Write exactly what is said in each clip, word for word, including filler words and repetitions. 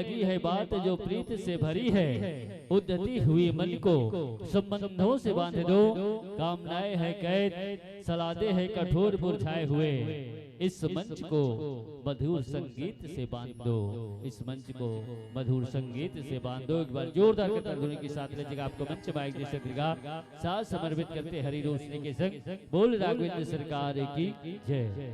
लगी है बात जो प्रीत से भरी है, उद्धति हुई मन को संबंधों से बांध दो। कामनाएं है कैद, सलादे है कठोर मुरझाए हुए। इस मंच को मधुर संगीत से बांध दो, इस मंच को मधुर संगीत से बांध दो। एक बार जोरदार करताल ध्वनि के साथ रचिका आपको मंच माइक दे सदरिका साथ समर्पित करते हरी रोशनी के संग बोल राघवेंद्र सरकार की जय।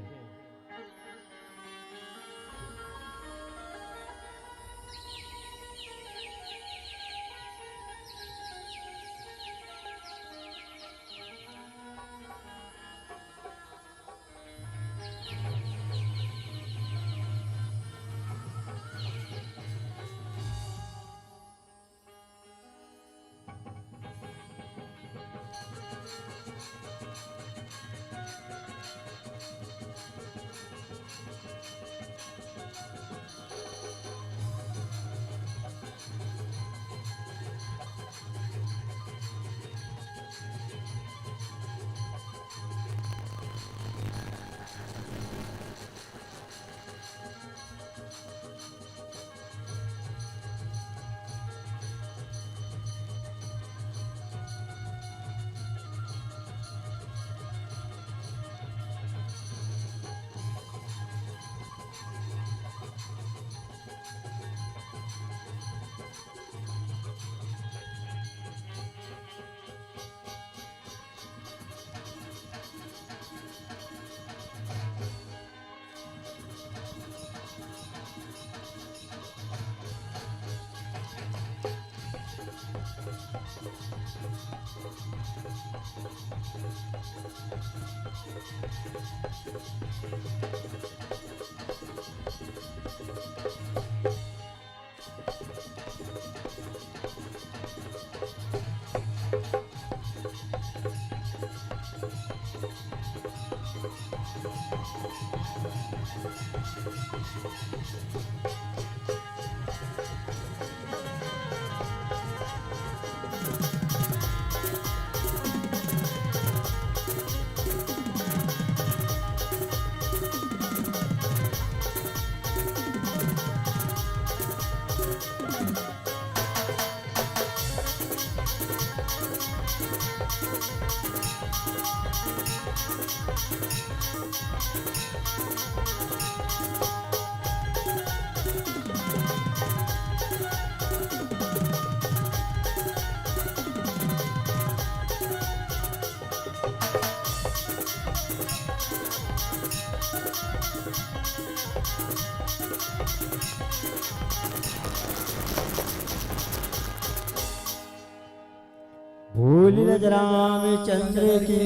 भोलेनाथ रामचंद्र की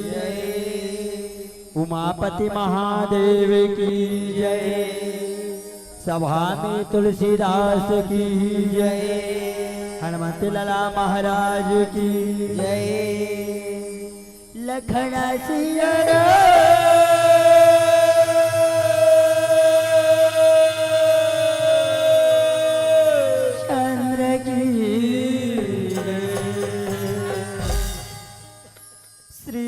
जय, उमापति महादेव की जय, सभा में तुलसीदास की जय, हनुमत लाला महाराज की जय, लखन सिया राम चंद्र की श्री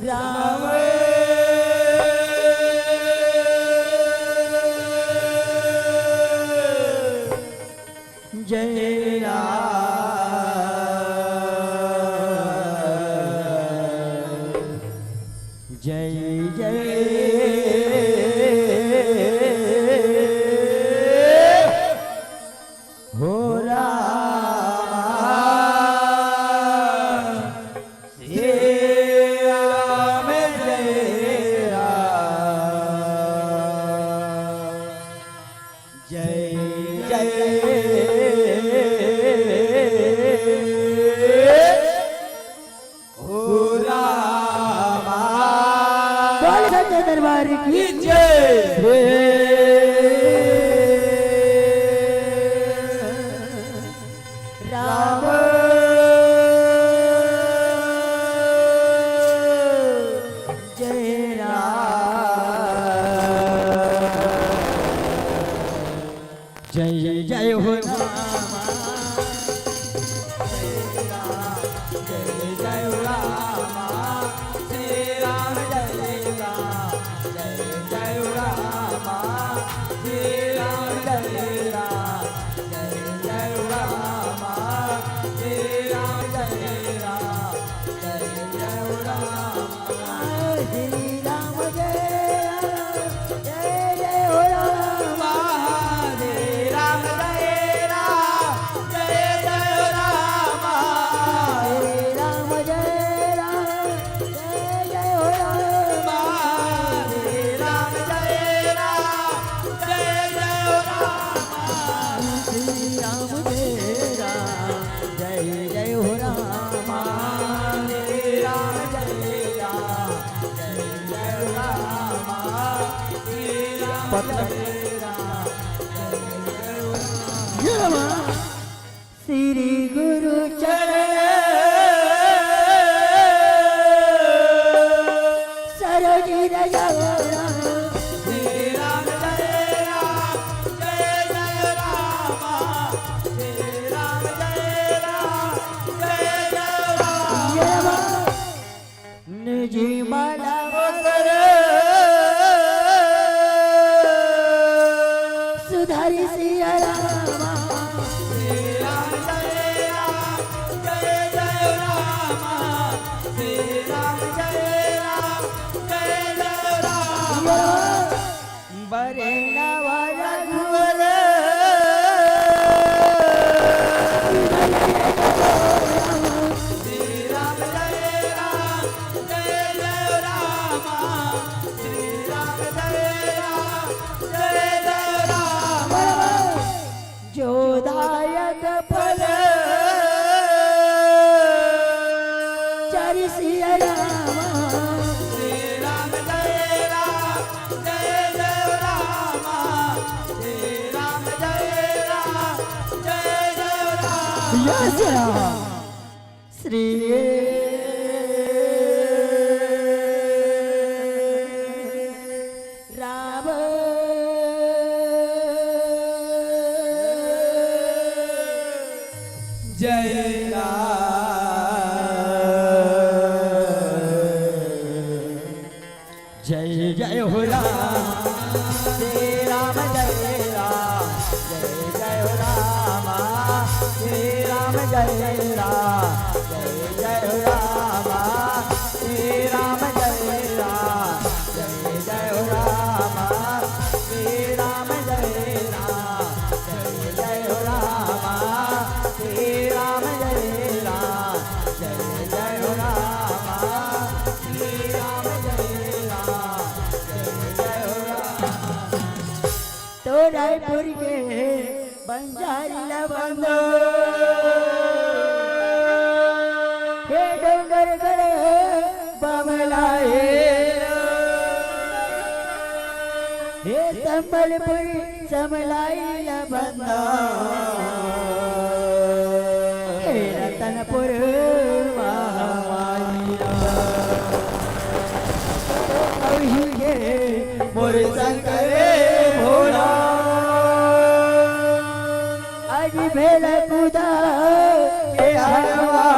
राम जय राम जय जय हो राम श्री राम जय राम जय जय हो रामा। बोल सच्चे दरबार की जय। राम जय राम। जय जय हो रामा। जय राम, जय जय हो रामा। प्रेरणा वाला रघुवर। श्री राम जय राम, जय जय राम, श्री राम जय राम, जय जय राम। जो दायक फल चारि सिया राम। श्री राम जय राम, जय जय राम, श्री राम जय राम, जय जय राम। यस राम। श्री राम जय राम। जय जय हो राम, श्री राम जय राम, जय जय हो राम, श्री राम जय राम, जय जय हो राम, श्री राम जय राम, जय जय हो राम, श्री राम जय राम, जय जय हो राम, श्री राम जय राम, जय जय हो राम, श्री राम जय राम, जय जय हो राम। तो रायपुर के बंजारी ला बंदो, हे डोंगरगढ़ बमला हे, हे संबलपुर समलाई ला बंदो, हे रतनपुर महामाई ला। अभी के मोर शंकर भोला, आज भेला कुदा के हरवा,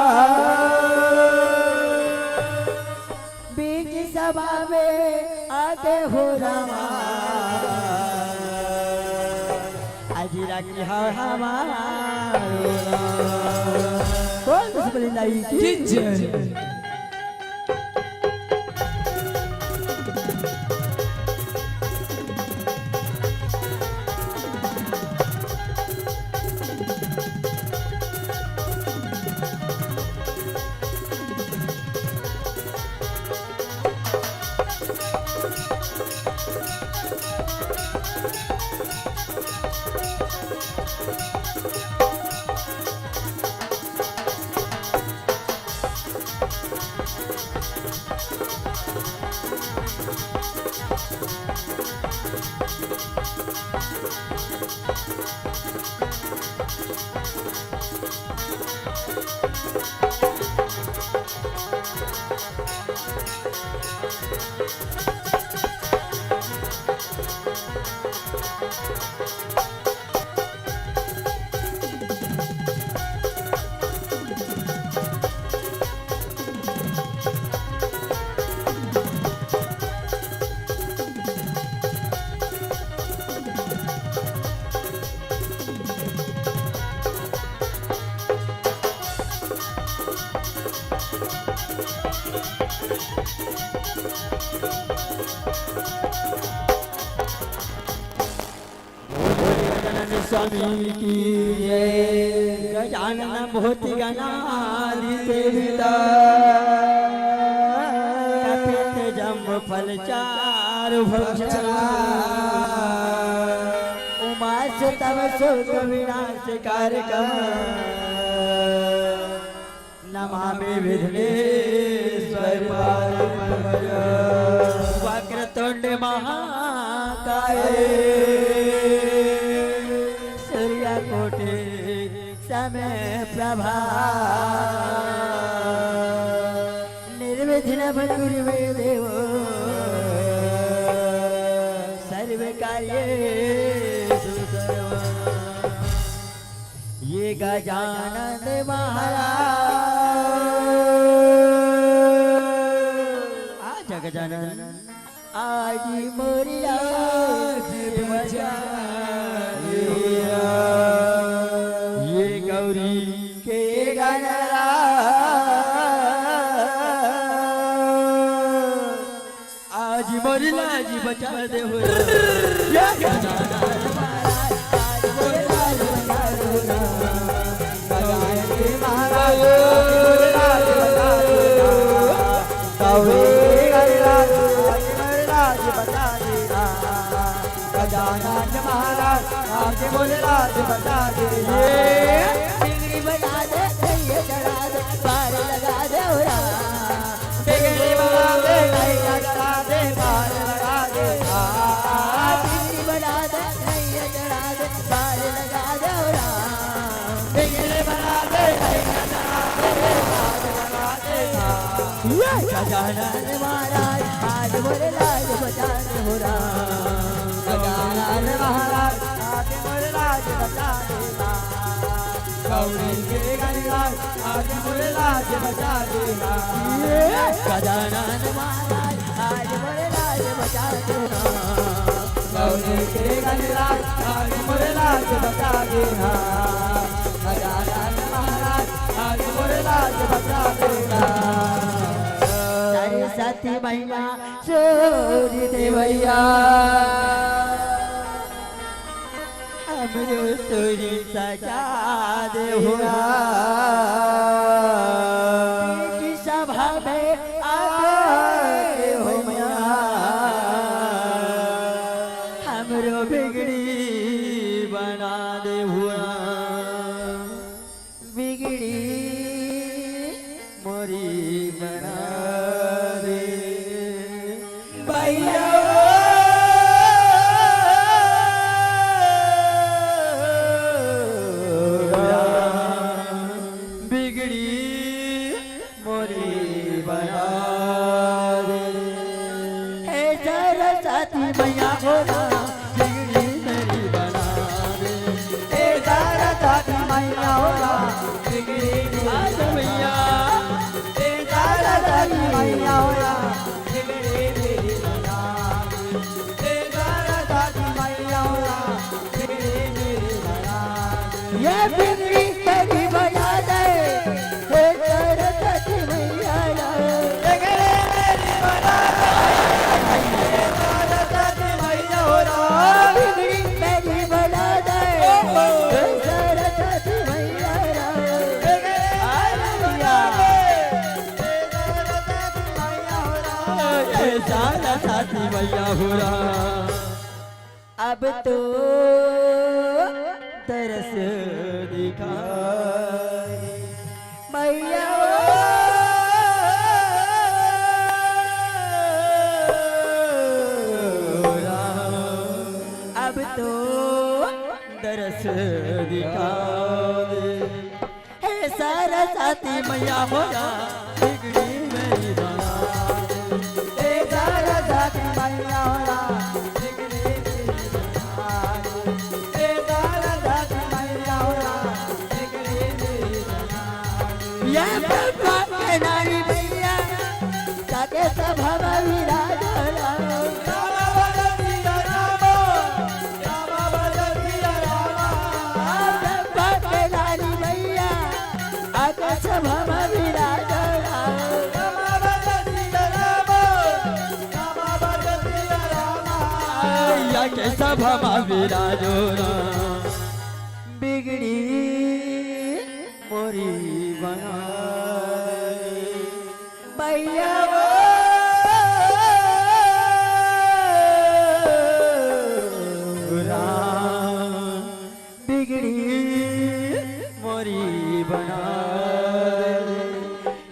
बीच सभा में आके हो रामा। आज राखी हवा हमार। बोल दुश्मनी नहीं की जय। स्वामी की जय। गजानन भूत गणाधिसेविता, कपित जम्बू फल चारु भक्षण, उमा सुतम शोक विनाश कारकम। नमामि विघ्नेश्वर पादपद्मजम्। वक्रतुंड महाकाय सूर्यकोटि समप्रभा। निर्विघ्नं कुरु मे देव सर्वकार्येषु सर्वदा। ये गजानन महाराज, आ जग जनन, आज मोरी लाज बचा लिया। ये गौरी के गणराज, आज मोर लाज बचा दे हो राम। जय जय। मोर लाज बचा दे हो राम। गजानन महाराज, मोर लाज बचा दे हो राम। गौरी गिरिराज, मोर लाज बचा दे राम। गजानन महाराज, आज मोर लाज बचा दे। बिगड़ी बना दे, नैया चढ़ा दे, पार लगा दे हो राम। बिगड़ी बना दे, नैया चढ़ा दे, पार लगा दे। बिगड़ी बना दे, नैया चढ़ा दे, पार लगा दे हो राम। बिगड़ी बना दे, नैया चढ़ा दे, पार लगा दे। गजानन महाराज, आज मोर लाज बचा दे हो राम। गजानन महाराज, आज मोर लाज बचा दे राम। गौरी के गिरिराज, आज मोर लाज बचा दे राम। गजानन महाराज, आज मोर लाज बचा दे राम। गौरी के गिरिराज, आज मोर लाज बचा दे राम। गजानन महाराज, आज मोर लाज बचा दे राम। सरस्वती मैया, सूरज देवैया, हमरो सुर सजा दे हो राम। बीच सभा में आके हो मैया, हमरो बिगड़ी बना दे हो राम। बिगड़ी मोरी बना दे भैया। बिगड़ी मोरी बना दे। हे सरस्वती मैया हो राम, बिगड़ी मेरी बना दे। हे सरस्वती मैया हो राम, बिगड़ी मेरी आज मैया। हे सरस्वती मैया हो राम, बिगड़ी मेरी बना दे। हे सरस्वती मैया हो राम, बिगड़ी मेरी बना दे। ये बिगड़ी मेरी बना दे, हे सरस्वती मैया राम। बिगड़ी मेरी बना दे, हे सरस्वती मैया हो राम। बिगड़ी मेरी बना दे, हे सरस्वती मैया राम। बिगड़ी मेरी बना दे, हे सरस्वती मैया हो राम। हे सरस्वती मैया हो राम। अब तो दरस दिखा मैया हो राम। अब तो दरस दिखा दे। हे सरस्वती मैया हो राम, बिगड़ी मेरी बना दे। हे सरस्वती मैया हो राम, बिगड़ी मेरी बना दे। हे सरस्वती मैया हो राम, बिगड़ी मेरी बना दे। ये ब्रह्मा के नारी मैया, जाके सभा में विराज हो राम। राम भजन सिया राम, राम भजन सिया राम। ब्रह्मा के नारी मैया, आके सभा में विराज हो राम। आके सभा में विराज हो राम। बिगड़ी मोरी बना दे भैया वो राम। बिगड़ी मोरी बना दे।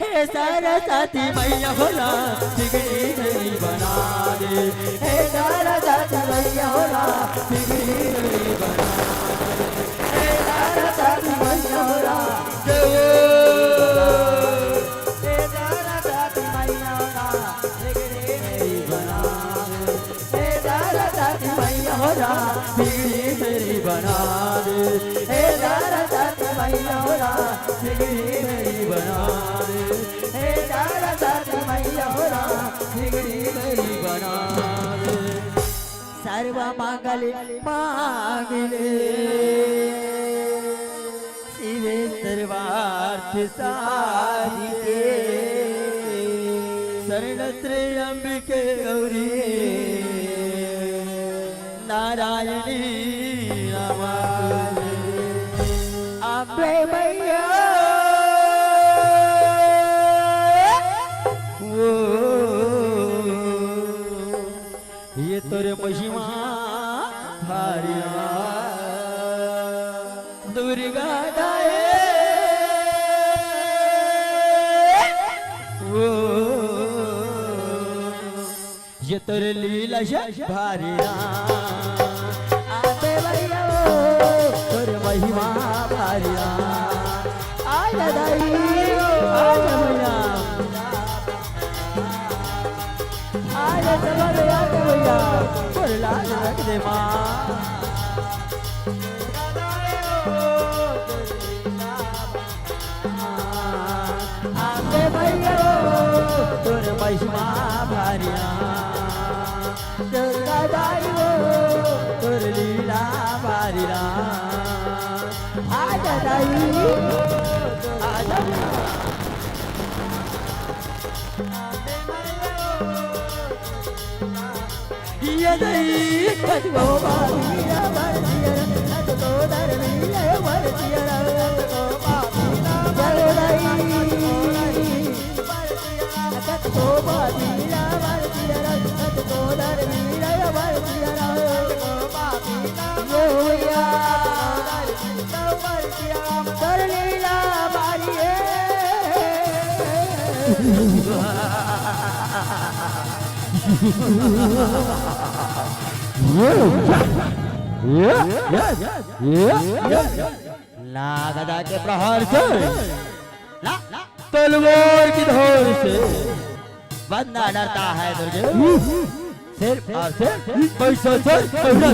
हे सरस्वती मैया हो राम, बिगड़ी मेरी बना दे। हे सरस्वती मैया हो राम, बिगड़ी मेरी बना दे। हे सरस्वती मैया हो राम, जय हो। हे सरस्वती मैया हो राम, बिगड़ी मेरी बना दे। हे सरस्वती मैया हो राम, बिगड़ी मेरी बना दे। हे सरस्वती मैया हो राम, बिगड़ी मेरी बना दे। हे सरस्वती मैया हो राम, बिगड़ी मेरी बना दे। सर्व मंगल मांगले शिवे सर्वार्थ साधिके। शरण त्र्यंबिके गौरी नारायणी नमः। अम्बे मैया, ओ, ये तोर महिमा भारी दुर्गा दाई, ओ, ये तोर लीला भारी। आते भैया, ओ, तोर महिमा भारी। आजा दाई, आजा भैया। आजा चलो रे, आजा भैया। तोर लाज रख दे माँ। आते भैया, तोर महिमा भारी। दुर्गा दाई ओ, तोर लीला भारी। आजा दाई, आजा। ये दाई, कतको बाबी ला बर दिया, कतको दर मिले बर दिया, कतको बाबी ला बर दिया। नागदा के प्रहार से, ना, तलवार की धार से बंदा डरता है दुर्गे। सिर्फ और सिर्फ पैसों से पैसा।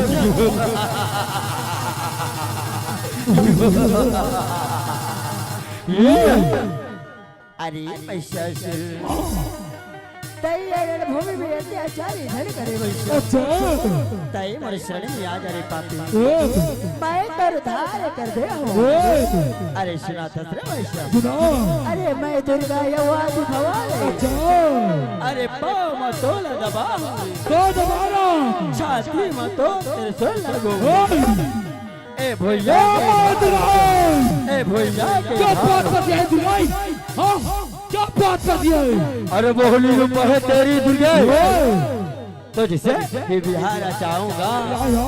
अरे पैसा से। तई रणभूमि में अत्याचारी धन करे वैसे। अच्छा। तई मोर शरण में आ जा रे पापी। ए। मैं कर उद्धार कर दे हो। ए। अरे सुना तो रे वैसे। सुना। अरे मैं दुर्गा यवा भवानी। अच्छा। अरे पाँव में तोला दबा। तो दबाना। छाती में तो तेरे से लगो। ए। ए भैया ए के माता। ए भैया के क्या बात कर दिया है दुर्गा? हाँ, क्या बात कर दिया है? अरे मोहनी रूप है तेरी दुर्गा। ओए। तुझसे ही बिहार रचाऊंगा। या, या।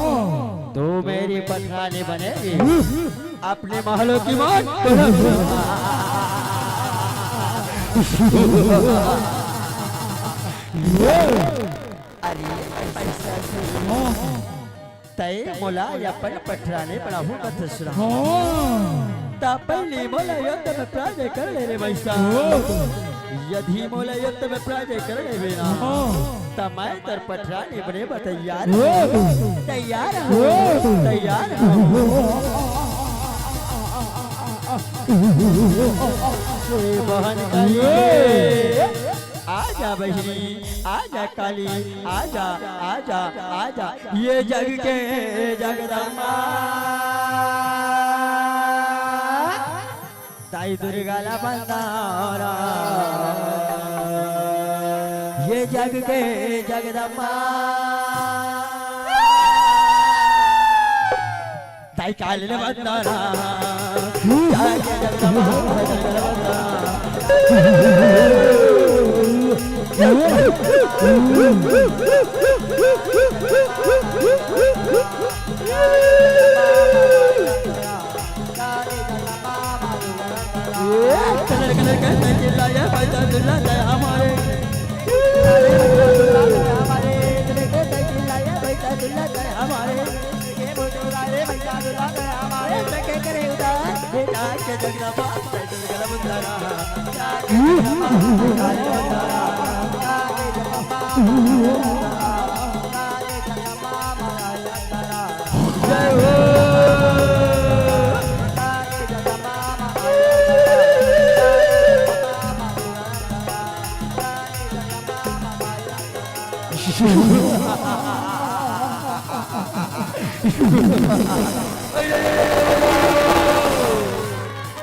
तू मेरी पटरानी बनेगी। हम्म। अपने महलों की मान। अरे पैसा से। हाँ। तय मोला अपन पटरानी बनाहू कथस ना। हाँ। ता पहली मोला युद्ध में पराजय कर ले रे वैसा। ओ। यदि मोला युद्ध में पराजय कर लेबे ना, हाँ। ता मैं तोर पटरानी बने बर तैयार ओ। हूँ। तैयार हूँ। ओ। तैयार हूँ। ए बहन काली। आजा बहिनी, आजा काली, आजा, आजा, आजा, ये जग के जगदम्बा। ताई दुर्गा ला बंदारा, ये जग के जगदम्बा। ताई काली ले बंदारा। कलर कलर के चिल्लाए, पैसा दुल्ला दे हमारे। हमारे।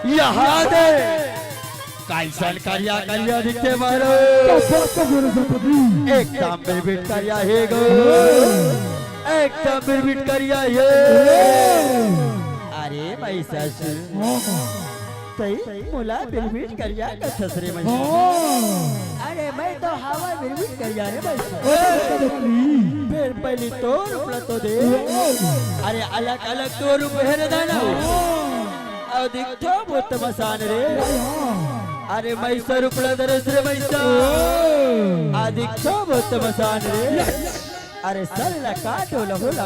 यहाँ दे। कइसन करिया करिया दिखथे मारो। एकदम बिरबिट करिया हे गो। एकदम बिरबिट करिया हे। अरे महिषासुर, तई मोला बिरबिट करिया कथस रे महिषासुर। अरे मैं तो हवंव बिरबिट करिया रे महिषासुर। फेर पहिली तोर रूप ल तो दे। अरे अलग अलग तोर रूप हे रे दानव। अउ दिखथों बहुत मसान रे। अरे महिषासुर रूप ल धरेस रे महिषासुर। अउ दिखथों बहुत मसान रे। अरे सल ल काटो लहू ल।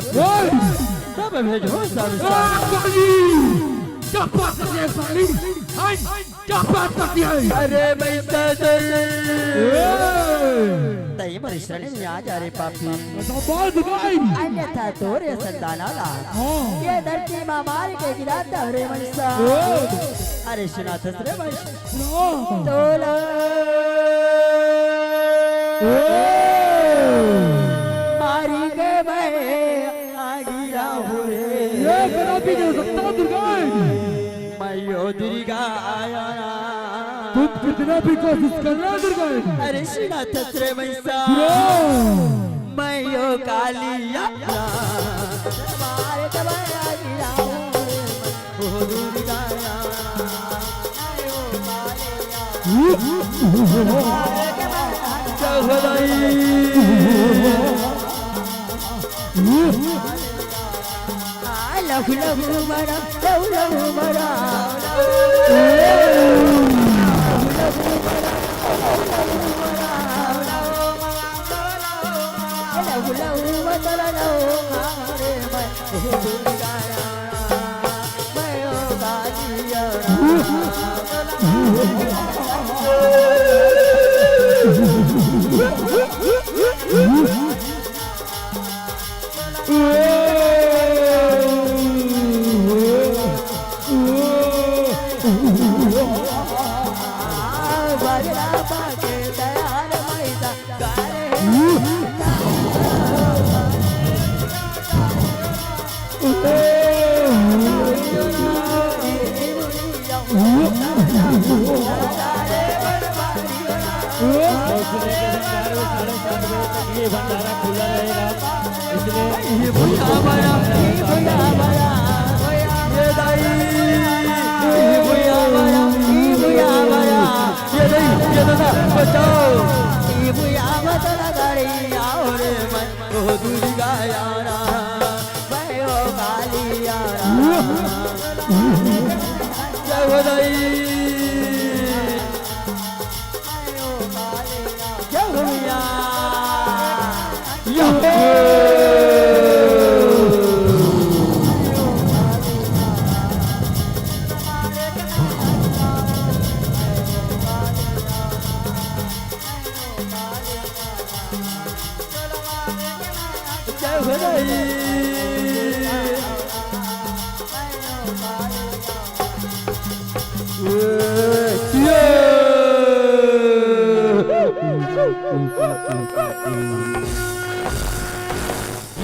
सब भेजो सब। क्या बात करती है साली? हाय, क्या बात करती है? अरे महिषासुर, तई मोर शरण में आ जा रे पापी। अन्यथा तोर संतान ला ये धरती मा मार के गिरा देहूं रे महिषासुर। अरे सुनथस रे महिषासुर। तोला मारी के मैं आगी राहु रे। ये कदापि नहीं हो सकता दुर्गा। मैं यो दुर्गा आया ना। तुम कितना भी कोशिश कर रहे हो दुर्गा। अरे सुनथस रे महिषासुर। मैं यो कालिया। मारे तो मैं आगी राहु रे। ओ दुर्गा। लहू लहू बरा, लहू लहू बरा। ये भंडारा खुला रहेगा, इसलिए ये भैया हमारा, ये भैया हमारा, ये दाई, ये भैया हमारा, ये भैया हमारा, ये दाई, ये दादा, बचाओ। ये भैया हमारा गाड़ी आओ रे मन, ओ दुर्गा यारा, मैं ओ काली यारा। जय हो दाई। जय हो भैया। यो। जय हो दाई।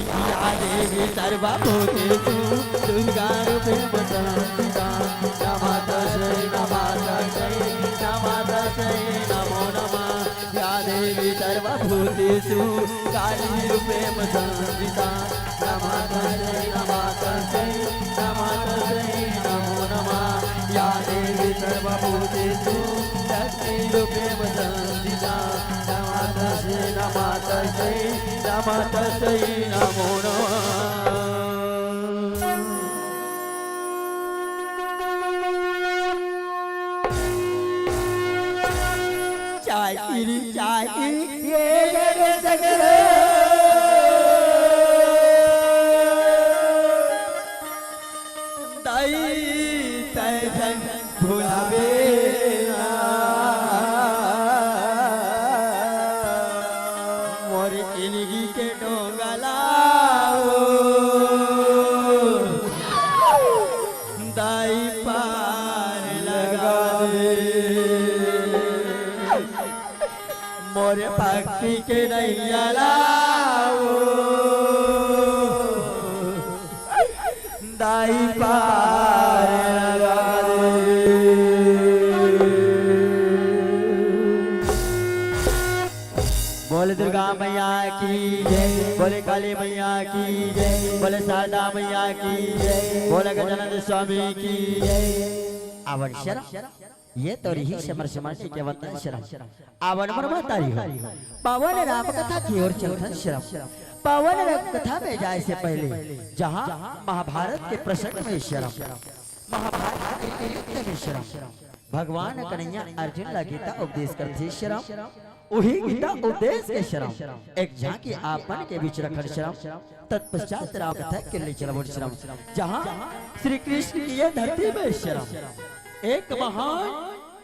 या देवी सर्वभूतेषु दुर्गारूपेण संस्थिता। नमस्तस्यै, नमस्तस्यै, नमस्तस्यै नमो नमः। या देवी सर्वभूतेषु कालीरूपेण संस्थिता। नमस्तस्यै, नमस्तस्यै, नमस्तस्यै नमो नमः। या देवी सर्वभूतेषु शक्तिरूपेण संस्थिता। नमस्तस्यै, नमस्तस्यै, नमस्तस्यै नमो नमः। चाकिरी चाकिरी ये जग जग रे। दाई तै झन भुलाबे ना। मोर जिनगी के डोंगा ला ओ। दाई पार लगा दे। मोर भक्ति के नैया ला ओ। दाई पार लगा दे। बोले दुर्गा मैया की जय, बोले काली मैया की जय, बोले शारदा मैया की जय, बोले गजानंद स्वामी की जय। आवण शरम, ये तो रही समर समर के केवल शरम। आवण मोर महतारी हो, पावन राम कथा की ओर चलथन शरम। पावन राम कथा में जाए से पहले जहाँ महाभारत के प्रसंग में शरम, महाभारत के युद्ध में शरम, भगवान कन्हैया अर्जुन ला गीता उपदेश करथे शरम। उही गीता उपदेश के शरम एक झांकी आप मन के बीच रखन शरम। तत्पश्चात राम कथा के लिए चलबोन शरम, जहाँ श्री कृष्ण की ये धरती में शरम एक महान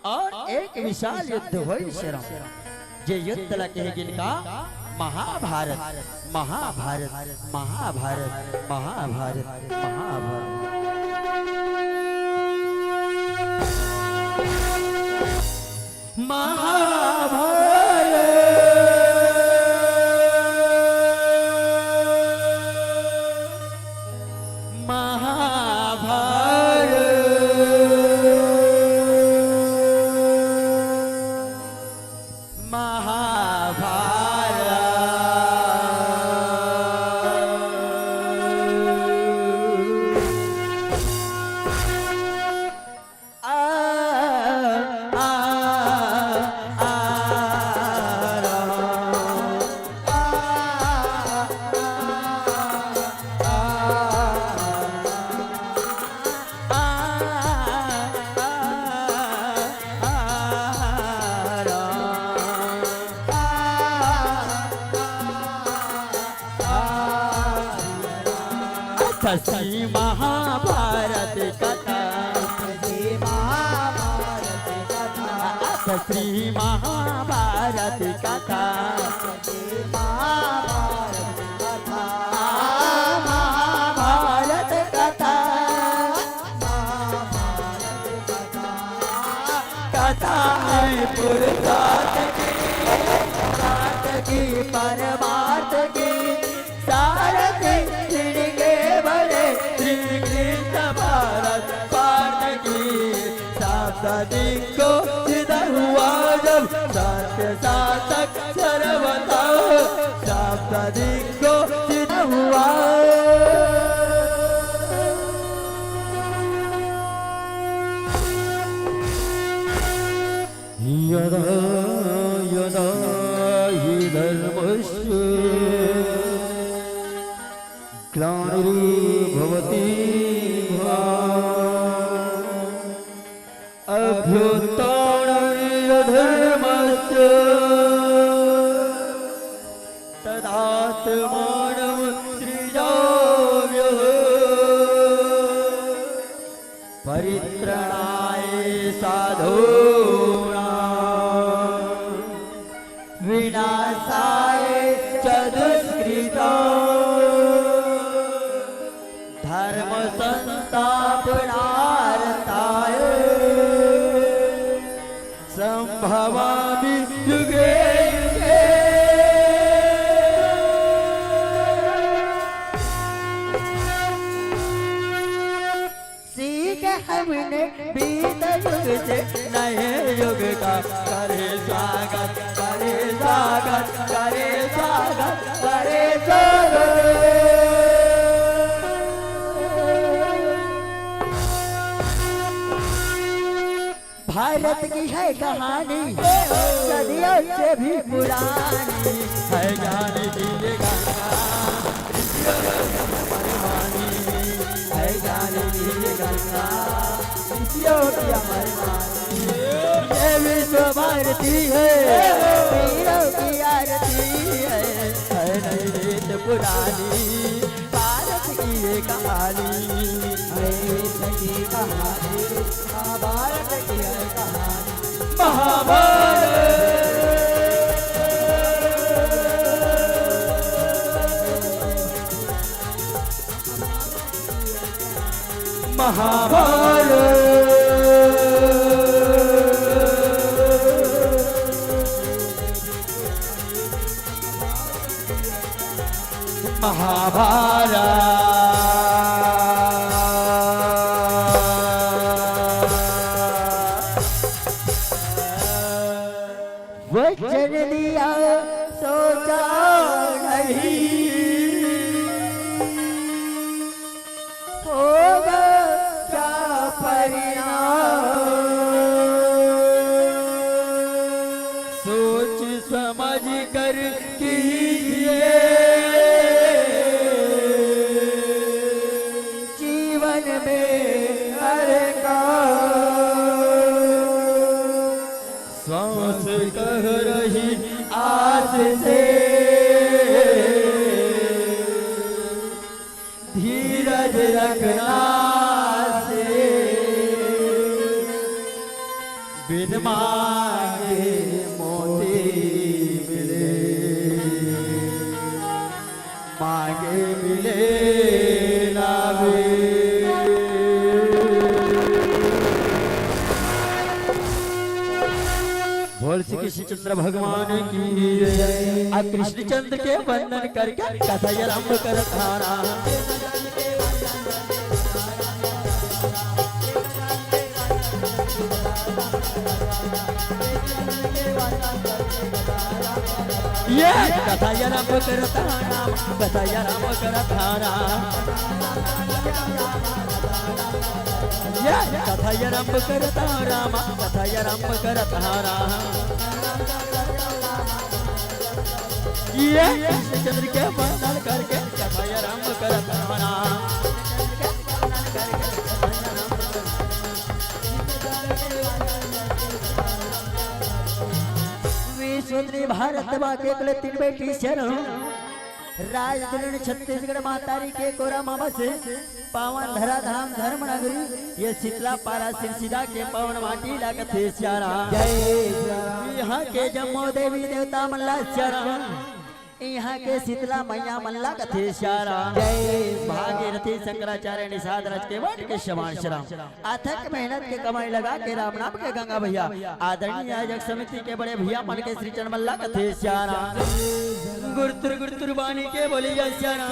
और एक विशाल युद्ध होय शरम। जे युद्ध ला कहे जिनका महाभारत, महाभारत, महाभारत, महाभारत, महाभारत। महाभारत। महाभारत। महाभारत। आ, आ, आ, आ, आ, आ, आ, आ, आ, आ, आ, अथ श्री महाभारत कथा। अथ श्री महाभारत कथा। महाभारत कथा। कथा है पुरुषार्थ की, परमार्थ की, परमार्थ की। सारथी जिनके बने श्री कृष्ण भारत पाठ की। सप्त दिक्कों सिद्ध हुआ जब सत्य साधक सर्वथा। सप्त दिक्कों सिद्ध हुआ। यदा यदा हि धर्मस्य ग्लानिर्भवति भारत। अभ्युत्थानमधर्मस्य तदात्मानं सृजाम्यहम्। परित्राणाय साधूनां विनाशाय च दुष्कृताम्। धर्म संस्थापनार्थाय संभवामि युगे युगे। सीख हमने बीत युग से नए युग का। करे स्वागत, करे स्वागत, करे स्वागत, करे स्वागत। भारत की है कहानी सदियों से भी पुरानी। है ज्ञान की ये गंगा, ऋषियों की अमर वाणी। है ज्ञान की ये गंगा, ऋषियों की अमर वाणी। ये विश्व भारती है, वीरों की आरती है, है नई रीत पुरानी। भारत की ये कहानी, है रीत की कहानी। महाभारत की है कहानी। महाभारत। महाभारत। महाभारत। वचन दिया सो कर कीजिए जीवन में हर का। सांस कह रही आस से, धीरज रखना से, बिन मांगे मोती मिले, मांगे मिले ना वे। बोल श्री कृष्णचंद्र भगवान की जय। आ कृष्णचंद्र के वंदन करके कथा आरंभ करत हारा। ये कथा आरंभ करत हारा, कथा आरंभ करत हारा। ये कथा आरंभ करत हारा, कथा आरंभ करत हारा। ये कृष्णचंद्र के वंदन करके कथा आरंभ करत हारा। विश्वनी भारत मा के कुल तीन बेटी शरण, राजधानी छत्तीसगढ़ महतारी के कोरा मा बसे, पावन धरा धाम धर्म नगरी, ये शीतला पारा सिरसिदा के पावन माटी ला कथे सियारा। जय सिया राम। इहाँ के जम्मो देवी देवता मन ला सियारा, इहाँ के शीतला मैया मन ला कथे सियारा। जय सिया राम। भागीरथी शंकराचार्य निषाद रच के बट के समान सिया राम। अथक मेहनत के कमाई लगा के राम नाम के गंगा भैया, आदरणीय आयोजक समिति के बड़े भैया मन के श्री चरण मन ला कथे सियारा। गुरतुर गुरतुर बानी के बोली जय सियारा।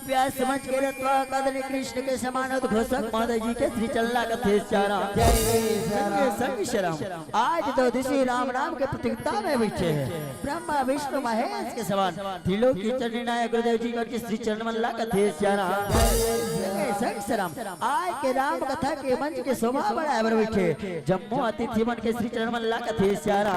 व्यास मंच के रतवा कदन कृष्ण के समान उद्घोषक महोदय जी के श्री चरण ला कथे सियारा। जय सिया राम। संगे संग सिया राम। आज तो दिशी राम नाम के प्रतियोगिता में बैठे हैं ब्रह्मा विष्णु महेश के समान त्रिलोकी चंडी नायक गुरुदेव जी के श्री चरण मन ला कथे सियारा। संगे संग सिया राम। आज के राम कथा के मंच के शोभा बढ़ाए बर बैठे जम्मो अतिथि मन के श्री चरण मन ला कथे सियारा।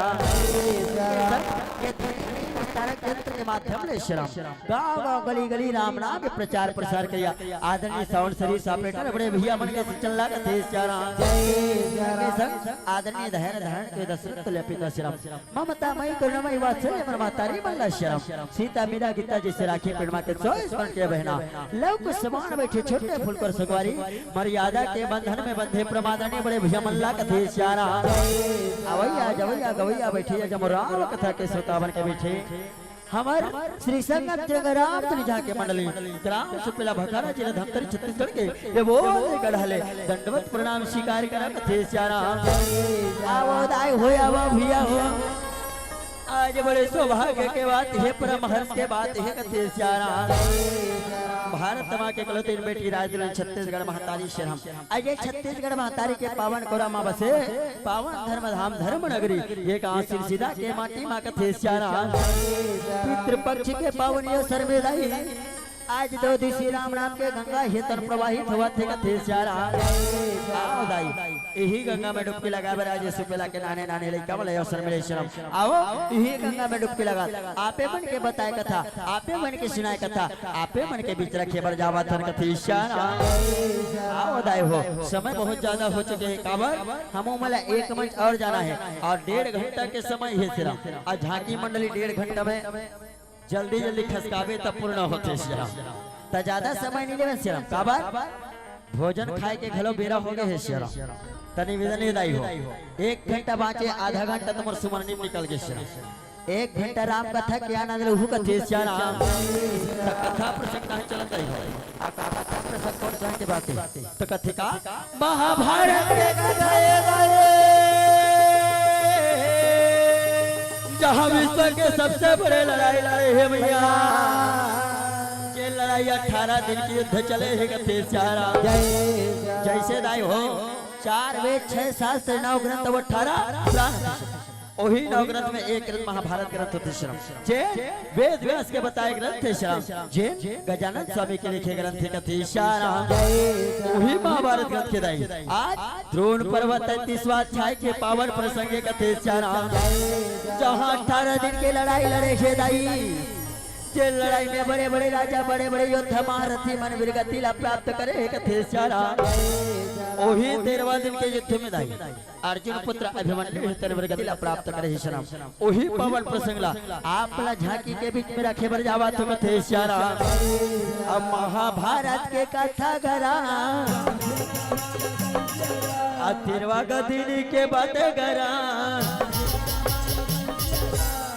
तारक यंत्र के माध्यम ले सिया राम। गांव गांव गली गली राम नाम के प्रचार प्रसार करिया। आदरणीय साउंड सर्विस ऑपरेटर बड़े भैया मन के श्री चरण ला कथे सियारा। संगे संग आदरणीय धैर्य धारण के दशरथ तुल्य पिता सिया राम। ममता मई करुणा मई वात्सल्य मन महतारी मन ला सिया राम। सीता मीरा गीता जैसे राखी प्रेमा के सोई स्मरण के बहना। लव कुछ समान बैठे छोटे फुलकर संगवारी। मर्यादा के बंधन में बंधे परम आदरणीय बड़े भैया मन ला कथे सियारा। अवैया जवैया गवैया बैठे या जमो राम कथा के श्रोतावन के बैठे। हमर श्री संगम जगराम तुनि जहाँ के मंडली ग्राम सुपेला भखारा जिला धमतरी छत्तीसगढ़ के ये बोल गढ़ले दंडवत प्रणाम स्वीकार करा कथे सियारा। आवो दाई हो, आवो भैया हो। आज बड़े सौभाग्य के बात हे, परम हर्ष के बात हे कथे सियारा। भारत मा के कलो तीन बेटी राज दुल्हन छत्तीसगढ़ महतारी सिया राम। अजय छत्तीसगढ़ महतारी के पावन कोरा मा बसे पावन धर्म धाम धर्म नगरी, ये गांव सिरसिदा के माटी मा कथे सियारा। पितृपक्ष के पावन ये सरमेदाई, आज दो दिशी राम नाम के गंगा हे तर प्रवाहित होवत हे कथे सियारा। आओ दाई, यही गंगा में डुबकी लगा बर आज सुपेला के नाने नाने लइका वाला अवसर मिले सिया राम। आओ, इही गंगा में डुबकी लगा। आपे मन के बताए कथा, आपे मन के सुनाए कथा, आपे मन के बीच रखे बर जावत हन कथे सियारा। आओ दाई हो, समय बहुत ज्यादा हो चुके हे। काबर? हमो मन ला एक मंच और जाना हे और डेढ़ घंटा के समय हे सिया राम। और झांकी मंडली डेढ़ घंटा में जल्दी जल्दी खसकाबे तब पूर्ण होथे सिया राम। त ज्यादा समय नहीं लेवे सिया राम। काबर? भोजन खाए के घलो बेरा हो गए हे सिया राम। त निवेदन हे दाई हो, एक घंटा बाँचे, आधा घंटा तुम्हर सुमरनी में निकल गए सिया राम। एक घंटा राम कथा के आनंद लहू कथे सिया राम। त कथा प्रसंग काहे चलत हे भाई? आ का कथा प्रसंग कौन कहे के बात हे? त कथे का? महाभारत के कथा हे भाई, जहाँ विश्व के सबसे बड़े लड़ाई लड़े हे भैया। ये लड़ाई अठारह दिन के युद्ध चले हे कथे सिया राम। जैसे दाई हो, चार वेद, छह शास्त्र, नौ ग्रंथ, अउ अठारह पुराण। ओही नौ ग्रंथ में एक ग्रंथ महाभारत ग्रंथ होथे श्याम, जे वेद व्यास के बताए ग्रंथ हे श्याम, जे गजानन स्वामी के लिखे ग्रंथ हे कथे श्याम, ओही महाभारत ग्रंथ के दाई। आज द्रोण पर्वत तैंतीसवाँ अध्याय के पावन प्रसंग हे कथे श्याम, जहाँ अठारह दिन के लड़ाई लड़े हे दाई, जे लड़ाई में बड़े-बड़े राजा, बड़े-बड़े योद्धा महारथी मन वीरगति ला प्राप्त करे हे कथे श्याम, ओही तेरहवाँ दिन के युद्ध में दाई। अर्जुन पुत्र अभिमन्यु हे तेन वीरगति ला प्राप्त करे हे श्याम। ओही पावन प्रसंग ला आप ला झांकी के बीच में रखे बर जावत हों कथे श्याम। अब महाभारत के कथा करा, अतिरवा गदिनी के बात करा,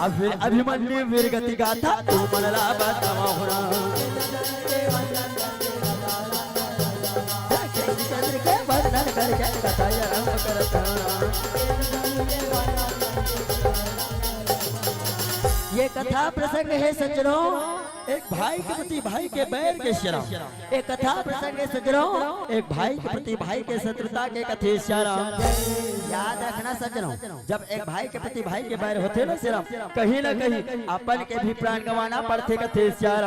अब फिर अभिमन्यु वीरगति गाथा तुमन ला बतावँव हो राम। चंद्र के वर्णन कर जन कथा आरंभ करत हँव। ये कथा प्रसंग हे सज्जनों, एक भाई के प्रति भाई के बैर के श्याम। ये कथा प्रसंग हे सज्जनों, एक भाई के प्रति भाई के शत्रुता के कथे श्याम। याद रखना सज्जनों, जब एक भाई के प्रति भाई के बैर होथे ना श्याम, कहीं ना कहीं अपन के भी प्राण गंवाना पड़थे कथे श्याम।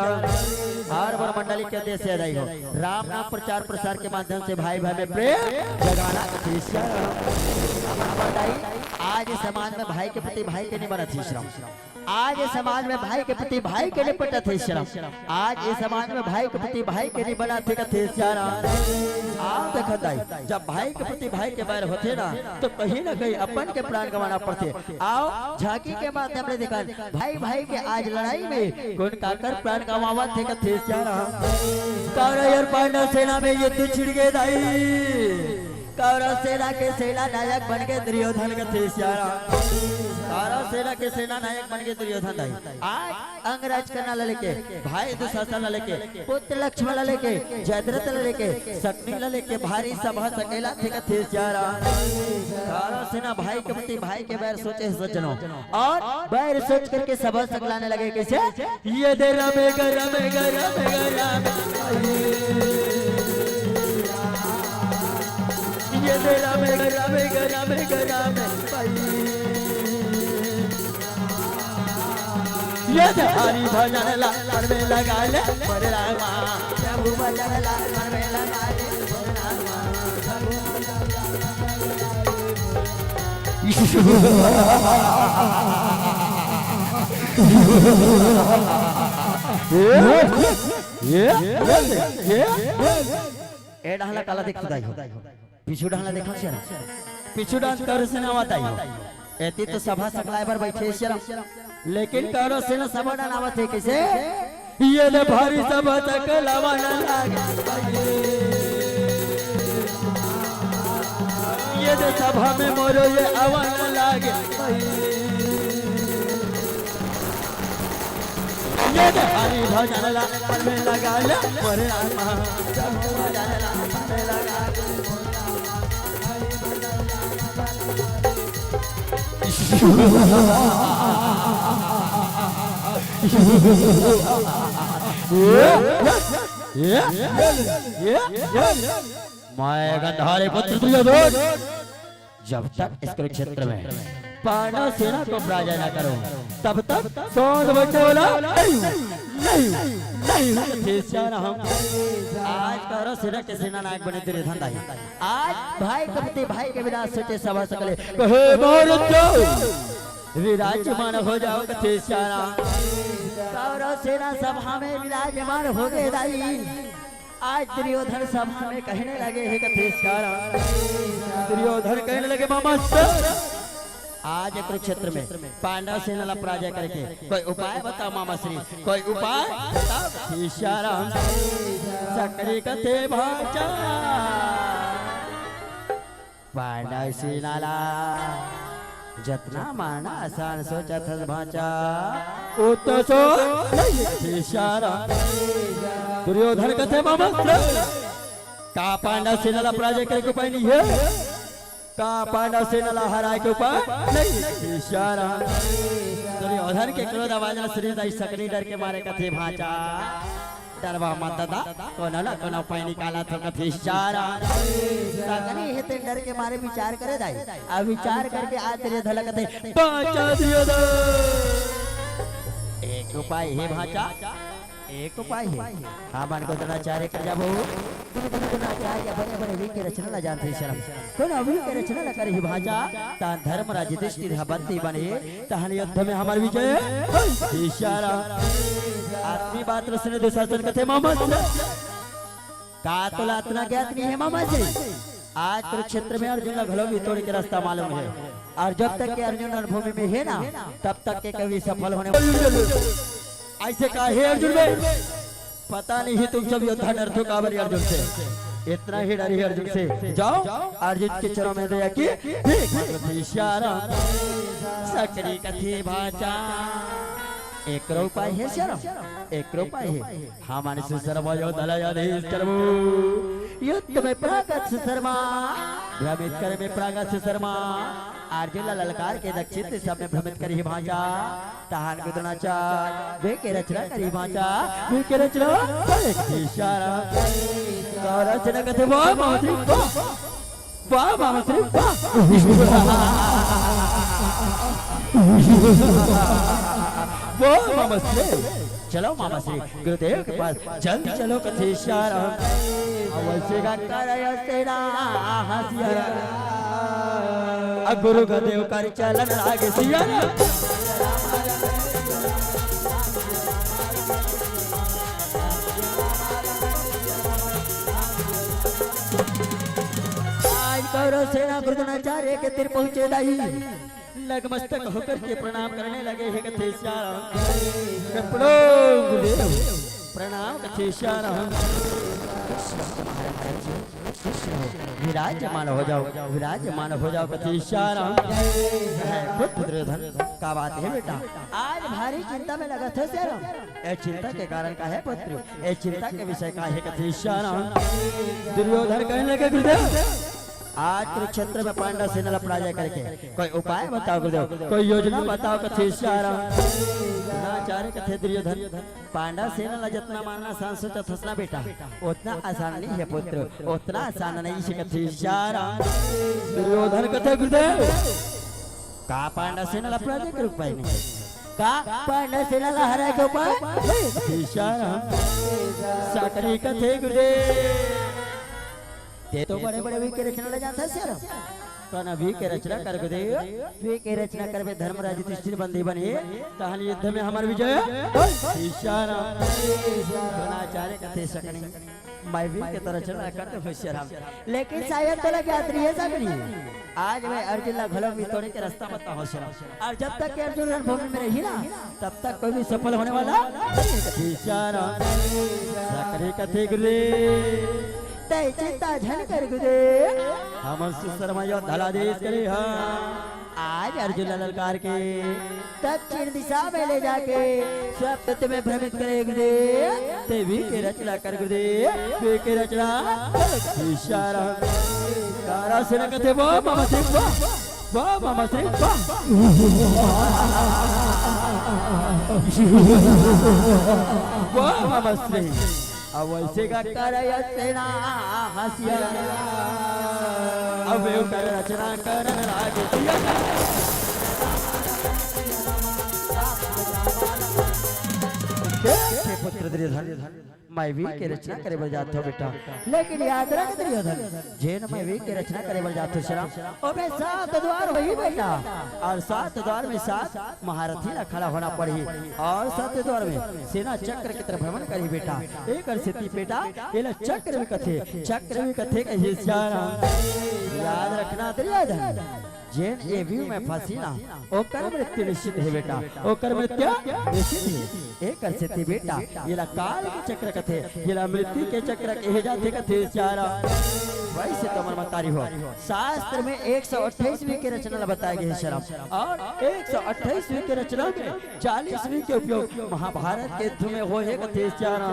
और मोर मंडली के उद्देश्य हे दाई हो, राम नाम प्रचार प्रसार के माध्यम से भाई भाई में प्रेम जगाना कथे श्याम। अब बताई, आज इस समाज में भाई के प्रति भाई के नहीं बनत हे श्याम। आज इस समाज में भाई के प्रति भाई के नहीं पटत हे श्याम। आज इस समाज में भाई के प्रति भाई के नहीं बनत हे कथे श्याम। आप देखत दाई, जब भाई के प्रति भाई के बैर होथे ना, तो कहीं ना कहीं अपन के प्राण गंवाना पड़थे। आओ, झांकी के माध्यम ले देखन, भाई भाई के आज लड़ाई में कोन काकर प्राण गंवावत हे कथे श्याम। कौरव और पांडव सेना में युद्ध छिड़ गे दाई। कौरव सेना के सेना नायक बन गे दुर्योधन कथे श्याम। कौरव सेना के सेना नायक बन गे दुर्योधन दाई। आज अंगराज कर्णा ला लेके, भाई दुशासन ला लेके, पुत्र लक्ष्मण ला लेके, जयद्रथ ला लेके, शकुनि ला लेके भारी सभा सकेला थे कथे श्याम। कौरव सेना भाई के प्रति भाई के बैर सोचे हे सज्जनों, और बैर सोच करके सभा सकलाने लगे। कैसे? ये दे रमे ग रमे ग रमे ग रमे। ये दे रमे ग रमे ग रमे ग रमे। ये दे हरि भजन ला मन में लगा ले मोरे रामा। प्रभु भजन ला मन में लगा ले मोरे रामा। ये, ये, ये, ये। ए डहला काला देख दाई हो। पीछू डहला देखो शेरा। पीछू डहला कौरव सेना आवत हे। एती तो सभा सकलाए बर बैठे शेरा। लेकिन कौरव सेना सभा डहला आवत हे। कैसे? ये दे भारी सभा सकलावन लागे। ये दे सभा में मोरो ये आवन लागे। ये दे हरि भजन ला मन में लगा ले मोरे रामा। प्रभु भजन ला मन में लगा ले। ये, ये, ये, ये, ये। मैं गंधारी पुत्र दुर्योधन जब तक इस कुरुक्षेत्र में पांडव सेना को पराजय न करूं, तब तक सौंध बैठने वाला नहीं हूं, नहीं हूं, नहीं हूं। कथे श्याम। आज कौरव सेना के सेना नायक बने दुर्योधन दाई। आज भाई के प्रति भाई के विनाश सोचे सभा सकले। कहे मार जाओ, विराजमान हो जाओ कथे श्याम। कौरव सेना सभा में विराजमान हो गे दाई। आज दुर्योधन सभा में कहने लगे हे कथे श्याम। दुर्योधन कहने लगे, मामा सर, आज कुरुक्षेत्र में पांडव सेना ला पराजय करके कोई उपाय बताओ मामा श्री, कोई उपाय बताओ कथे श्याम। शकुनि कथे भांचा। पांडव सेना ला जतना मारना असान सोचत हस भांचा, ओतना सो नहीं हे श्याम। दुर्योधन कथे मामा, का पांडव सेना ला पराजय करे के उपाय नहीं हे? का पांडव सेना ला हराए के उपाय नहीं हे श्याम? दुर्योधन के क्रोध आवाज ला सुने दाई शकुनि डर के मारे कथे भांचा। डरवा मत ददा, कोनो ना कोनो उपाय निकालथों कथे इशारा। सकनी हे तेन डर के मारे विचार करे दाई। अब विचार करके आज तेरे धलक दे, बाचा दियो दा। एक उपाय हे भांचा, एक उपाय हे। हमन को द्रोणाचार्य कर जाबो। द्रोणाचार्य बड़े-बड़े वीर के रचना ला जानथे शरम। कोनो वीर के रचना ला करही भांचा, तहान धर्मराज युधिष्ठिर ह बंदी बने, तहान युद्ध में हमर विजय। इशारा। आदमी बात रचने दुशासन कथे मामा से। का तोला अतना ज्ञात नहीं हे मामा से? आज कुरुक्षेत्र में अर्जुन ला घलो भी तोड़े के रास्ता मालूम हे। अउ जब तक के अर्जुन रणभूमि में हे ना, तब तक के कभी सफल होने वाला नहीं। ऐसे का हे अर्जुन में? पता नहीं तुम सब योद्धा डरथो काबर अर्जुन से। इतना ही डर हे अर्जुन से। जाओ, अर्जुन के चरणों में दया की भीख मांगो। इशारा। सकनी कथे भांचा। एकरो उपाय हे शरम, एकरो उपाय हे। हमन सुशर्मा योद्धा ला आदेश करबो। युद्ध में प्रागत सुशर्मा, भ्रमित करे में प्रागत सुशर्मा। अर्जुन ला ललकार के दक्षिण दिशा में भ्रमित करही भांचा। तहान को द्रोणाचार्य वीर के रचना करही भांचा। वीर के रचना, इशारा। कौरव सेना कथे वाह मामा श्री वाह। वाह मामा श्री वाह। वाह मामा श्री। चलो मामा श्री गुरुदेव के पास जल्दी चलो कथे इशारा। अवश्य का करय सेना हसिया। अ गुरु गुरुदेव कर चलन लागे सिया। आज कौरव सेना गुरु द्रोणाचार्य के तीर पहुंचे दाई। नतमस्तक होकर के प्रणाम करने लगे हे कथे इशारा। प्रणाम गुरुदेव। प्रणाम कथे इशारा। विराजमान हो जाओ, विराजमान हो जाओ कथे इशारा। हे पुत्र दुर्योधन, का बात हे बेटा? आज भारी चिंता में लगत हस यार। ए चिंता के कारण का हे पुत्र? ए चिंता के विषय का हे कथे इशारा? दुर्योधन कहने लगे गुरुदेव, आज कुरुक्षेत्र में पांडव सेना ला पराजय करके कोई उपाय बताओ गुरुदेव, कोई योजना बताओ कथे इशारा। द्रोणाचार्य कथे दुर्योधन, पांडव सेना ला जतना मारना आसान सोचत हस ना बेटा, ओतना आसान नहीं हे पुत्र, ओतना आसान नहीं हे कथे इशारा। दुर्योधन कथे गुरुदेव, का पांडव सेना ला पराजय के उपाय नहीं? का पांडव सेना ला हराए के उपाय? इशारा। सकनी कथे गुरुदेव, ते तो बड़े-बड़े वीर के रचना ला जानथस यार। कौन वीर के रचना कर गुरुदेव? वीर के रचना करबे धर्मराज युधिष्ठिर बंदी बने, तहान युद्ध में हमर विजय। इशारा। द्रोणाचार्य कथे सकनी, मैं वीर के तो रचना करत हंव इशारा। लेकिन शायद तोला ज्ञात नहीं हे सकनी। आज मैं अर्जुन ला घलो भी तोड़े के रास्ता बताहूं इशारा। अउ जब तक के अर्जुन रणभूमि में रही ना, तब तक कोई भी सफल होने वाला नहीं हे। इशारा। सकनी कथे गुरुदेव, तैं चिंता झन कर गुरुदेव। हमन सुशर्मा योद्धा ला आदेश करे हन। आज अर्जुन ला ललकार के दक्षिण दिशा में ले जाके सब तत्व में भ्रमित करे गुरुदेव। ते वीर के रचना कर गुरुदेव, वीर के रचना। इशारा। कौरव सेना कथे वाह मामा श्री वाह, वाह मामा श्री वाह। वाह मामा श्री। अवश्य का करय सेना हसिया। अब ओकर रचना करन लागे सिया। देख हे पुत्र दुर्योधन, मैं वीर के रचना करे बर जात हंव बेटा, लेकिन याद रख दुर्योधन, जेन मैं वीर के रचना करे बर जात हंव इशारा, ओमे सात द्वार होही बेटा, अउ सात द्वार में सात महारथी ला खड़ा होना पड़ही अउ सात द्वार में सेना चक्र के तरह भ्रमण करही बेटा। एकर सेती बेटा एला चक्रव्यूह कथे, चक्रव्यूह कथे कहे इशारा। याद रखना दुर्योधन, जेन ए व्यूह में फंसी ना, ओकर मृत्यु निश्चित हे बेटा, ओकर मृत्यु निश्चित हे। एकर सेती बेटा एला काल के चक्र कथे, एला मृत्यु के चक्र कहे जाथे कथे इशारा। वइसे तो हमर महतारी हो, शास्त्र में एक सौ अट्ठाईस व्यूह के रचना ला बताए गे हे इशारा, अउ एक सौ अट्ठाईस व्यूह के रचना में चालीस व्यूह के उपयोग महाभारत के युद्ध में होय हे कथे इशारा।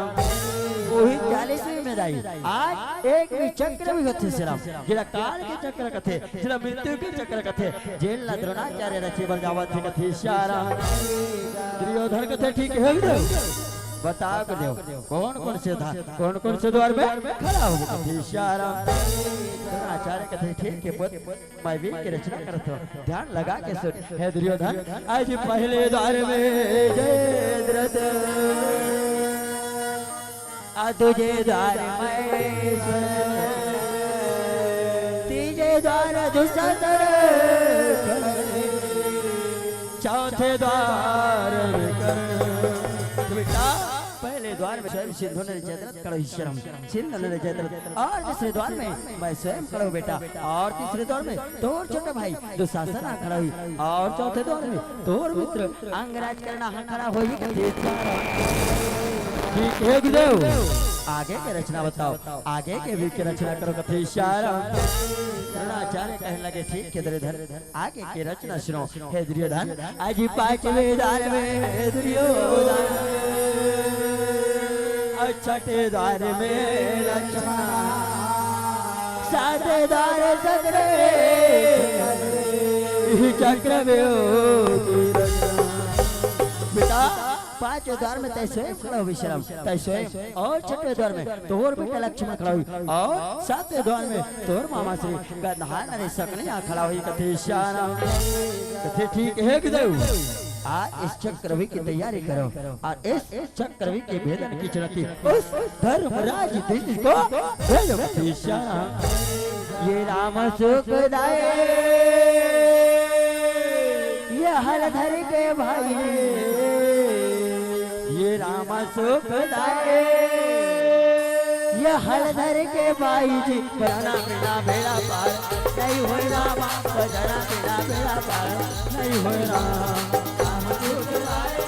ओही चालीस व्यूह में दाई आज एक व्यूह चक्रव्यूह होथे इशारा, जेला काल के चक्र कथे, जेला मृत्यु के चक्र कथे, जेन ला द्रोणाचार्य रचे बर जावत हे कथे इशारा। दुर्योधन कथे ठीक हे गुरुदेव। बताओ गुरुदेव, कौन कौन से था, कौन कौन से द्वार में खड़ा हो गया? कथे श्याम राम। द्रोणाचार्य कथे, ठीक है पुत्र, मैं वेद के रचना करत हूँ, ध्यान लगा के सुन। हे दुर्योधन, आज पहले द्वार में जयद्रथ, आ दूजे द्वार में तीजे द्वार दुशासन, चौथे द्वार में कर्ण। तो बेटा, पहले द्वार में स्वयं सिंधु नदी जयद्रथ खड़ा हुई श्याम राम, सिंधु नदी जयद्रथ, और दूसरे द्वार में मैं स्वयं खड़ा हूँ बेटा, और तीसरे द्वार में तोर छोटा भाई दुशासन आ खड़ा हुई, और चौथे द्वार में तोर मित्र अंगराज कर्ण आ खड़ा होही। कथे श्याम राम। ठीक है गुरुदेव, आगे के रचना बताओ, आगे के वेद के रचना करो। कथे श्याम राम। द्रोणाचार्य कहने लगे, ठीक है दुर्योधन, आगे के रचना सुनो। हे दुर्योधन, आज पांचवे द्वार में दुर्योधन, और छठे द्वार में लक्ष्मण, सातवें द्वार चक्र, चक्रव्यूह की रचना। बेटा, पांचवें द्वार में तय स्वयं खड़ा हो विश्राम, तय स्वयं, और छठवें द्वार में तोर बेटा लक्ष्मण खड़ा हुई, और सातवें द्वार में तोर मामा श्री गंधर्व नरेश शकुनि आ खड़ा हुई। कथे श्याम राम। कथे ठीक है गुरुदेव, आज इस चक्रव्यूह की तैयारी करो, और इस चक्रव्यूह के भेदन की चुनौती उस धर्मराज युधिष्ठिर को दे दो। कथे श्याम राम। ये राम सुखदाई, ये हलधर के भाई, ये राम सुखदाई, ये हलधर के भाई जी, पराना बिना बेड़ा पार नहीं होय राम, पराना बिना बेड़ा पार नहीं होय राम। राम सुखदाई,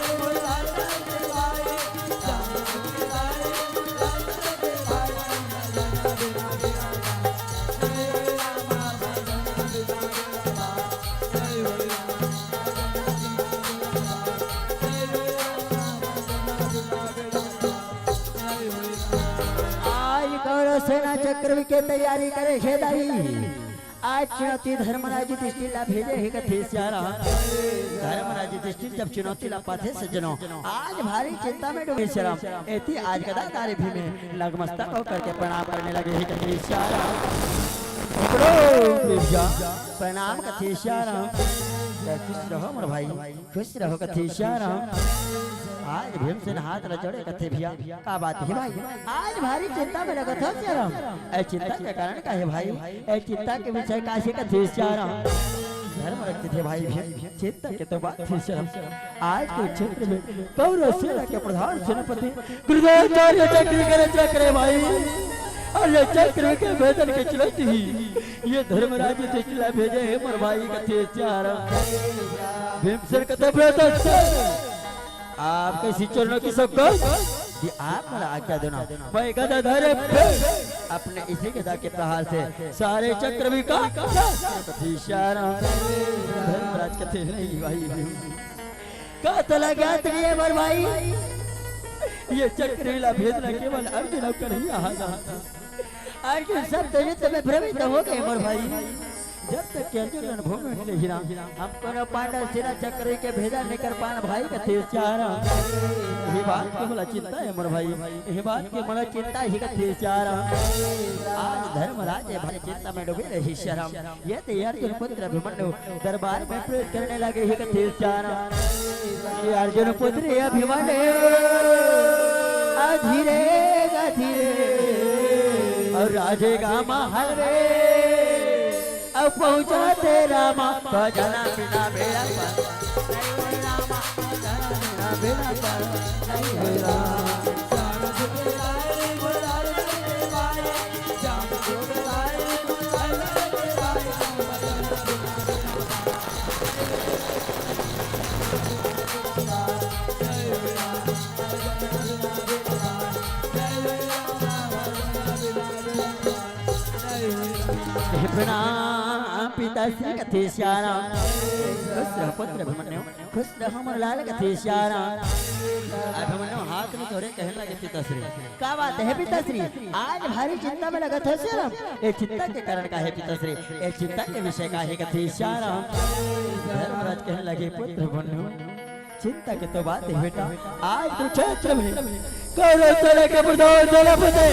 आज कौरव सेना चक्रव्यूह के तैयारी करे हे दाई। आज चुनौती धर्मराज युधिष्ठिर ला भेजे हे कथे श्याम राम। धर्मराज युधिष्ठिर जब चुनौती ला पाथे सज्जनों, आज भारी चिंता में डूबे श्याम राम। एती आज गदा धारी भीम नतमस्तक होकर के प्रणाम करने लगे हे कथे श्याम राम। पकड़ो भैया, प्रणाम कथे श्याम राम। खुश रहो मोर भाई, खुश रहो कथे श्याम राम। आज भीमसेन हाथ ला जोड़े कथे भैया, का बात हे भाई? आज भारी चिंता में लगत हो श्याम राम। ए चिंता के कारण का हे भाई? ए चिंता के विषय का हे कथे श्याम राम। धर्मराज कथे भाई भीम, चिंता के तो बात हे श्याम राम। आज कुरुक्षेत्र में कौरव सेना के प्रधान सेनापति गुरुद्रोणाचार्य चक्रव्यूह के रचना करे भाई। और ये चक्रव्यूह के भेदन के चुनौती ही ये धर्मराज युधिष्ठिर ला भेजे हे मोर भाई कथे श्याम राम। भीमसेन कथे, भ्राता, आपके श्री चरणों की शक्कर जी, आप मोला आज्ञा देना। मैं गदा धरे फिर अपने इसी गदा के प्रहार से सारे चक्रव्यूह का नाश करो कथे श्याम राम। धर्मराज कथे, नहीं भाई, का तोला ज्ञात नहीं हे मोर भाई, ये चक्रव्यूह ला भेदना केवल अर्जुन अउ कन्हैया हा जानथे। अर्जुन सब तो युद्ध में भ्रमित हो गए मोर भाई। जब तक कि अर्जुन रणभूमि में नहीं रहा, हम कोनो पांडव सेना चक्रव्यूह के भेदन नहीं कर पान भाई कथे श्याम राम। ये बात के मोला चिंता हे मोर भाई, ये बात के मोला चिंता हे कथे श्याम राम। आज धर्मराज हे भारी चिंता में डूबे रहे श्याम राम। ये तो अर्जुन पुत्र अभिमन्यु दरबार में प्रवेश करने लगे हे कथे श्याम राम। ये अर्जुन पुत्र अभिमन्यु अधीरे गधीरे और राजे गामा हलवे अब पहुंचा तेरा माँ। पहुंचना बिना बेड़ा पार नहीं होय रामा, पहुंचना बिना बेड़ा पार नहीं होय रामा। हे प्रणाम पिताश्री कथे श्याम राम। खुश रहो पुत्र अभिमन्यु, खुश रहो मोर लाल कथे श्याम राम। अभिमन्यु हाथ में जोड़े कहने लगे पिताश्री। का बात हे पिताश्री, आज भारी चिंता में लगत हो श्याम राम। ये चिंता के कारण का हे पिताश्री, ये चिंता के विषय का हे कथे श्याम राम। धर्मराज कहने लगे पुत्र अभिमन्यु, चिंता के तो बात हे बेटा, आज तो क्षेत्र में कौरव सेना के प्रधान सेनापति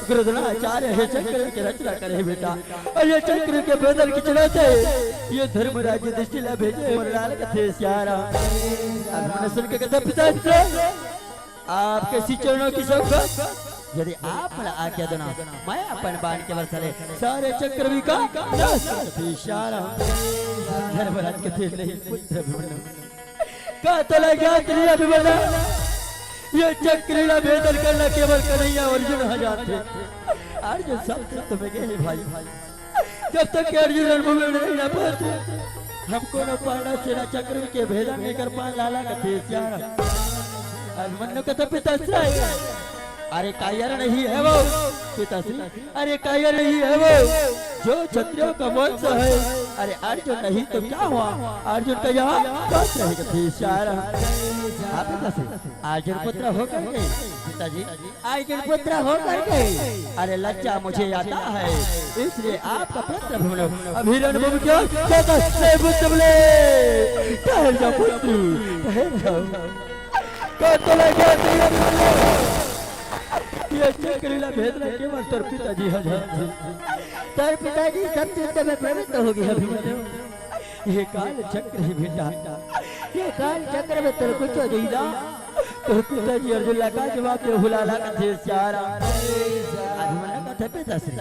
गुरु द्रोणाचार्य हे चक्र के रचना करे हे बेटा। अउ ये चक्र के भेदन के चलते ये धर्मराज युधिष्ठिर ला भेजे हे मोर लाल कथे सियाराम। अभिमन्यु सुन के कथे पिताश्री, आपके श्री चरणों की शोभा, यदि आप मोला आज्ञा दो ना, मैं अपन बाण के वर्षा ले सारे चक्रव्यूह का नाश कर दूं। इशारा। धर्मराज कथे नहीं पुत्र अभिमन्यु, का तोला ज्ञात नहीं अभिमन्यु, ये चक्र ला भेदन करना केवल कन्हैया अर्जुन हा जानथे। अर्जुन सब तो तुम्हें गए भाई। जब तक के अर्जुन रणभूमि में नहीं ना पहुंचे, हम कोनो पांडव सेना चक्र के भेदन नहीं कर पाए लाला कथे सियाराम। अभिमन्यु कथे पिताश्री, अरे कायर नहीं है वो पिताश्री, अरे कायर नहीं है वो जो क्षत्रियों का वंश है। अरे अर्जुन नहीं तो क्या हुआ, अर्जुन का यहाँ वंश है कथे सियाराम। हाँ पिताश्री, अर्जुन पुत्र होकर के पिताजी, अर्जुन पुत्र होकर के अरे लज्जा मुझे आता है, इसलिए आपका पुत्र अभिमन्यु अभी रणभूमि की ओर चलता है। पुत्र बोले, ठहर जाओ पुत्र, ठहर जाओ। का तोला ज्ञात नहीं अभिमन्यु, ये चक्र ला भेदना केवल तोर पिताजी हा जानथे। तोर पिताजी सब चीज में प्रवृत्त हो गए अभिमन्यु। ये काल चक्र हे बेटा, ये काल चक्र में तोर कुछ हो जाई ना। तोर पिताजी अर्जुन ला का जवाब देहूं लाला कथे सियाराम। अभिमन्यु कथे पिताश्री,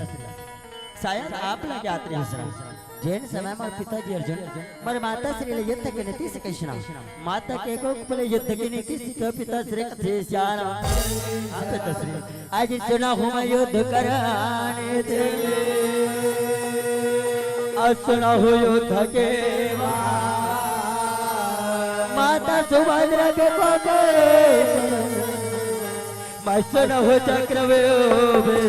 शायद आप ला ज्ञात नहीं होही। जेन समय मोर पिताजी अर्जुन मोर माताश्री ले युद्ध के नीति सिखाइस ना, माता के कोख ले युद्ध के नीति सिखाइस पिताश्री कथे सियाराम। हाँ पिताश्री, आज सुना हूँ मैं युद्ध कराने दे, आज सुना हूँ युद्ध के बाद माता सुभद्रा के कोख, मैं सुना हूँ चक्रव्यूह में।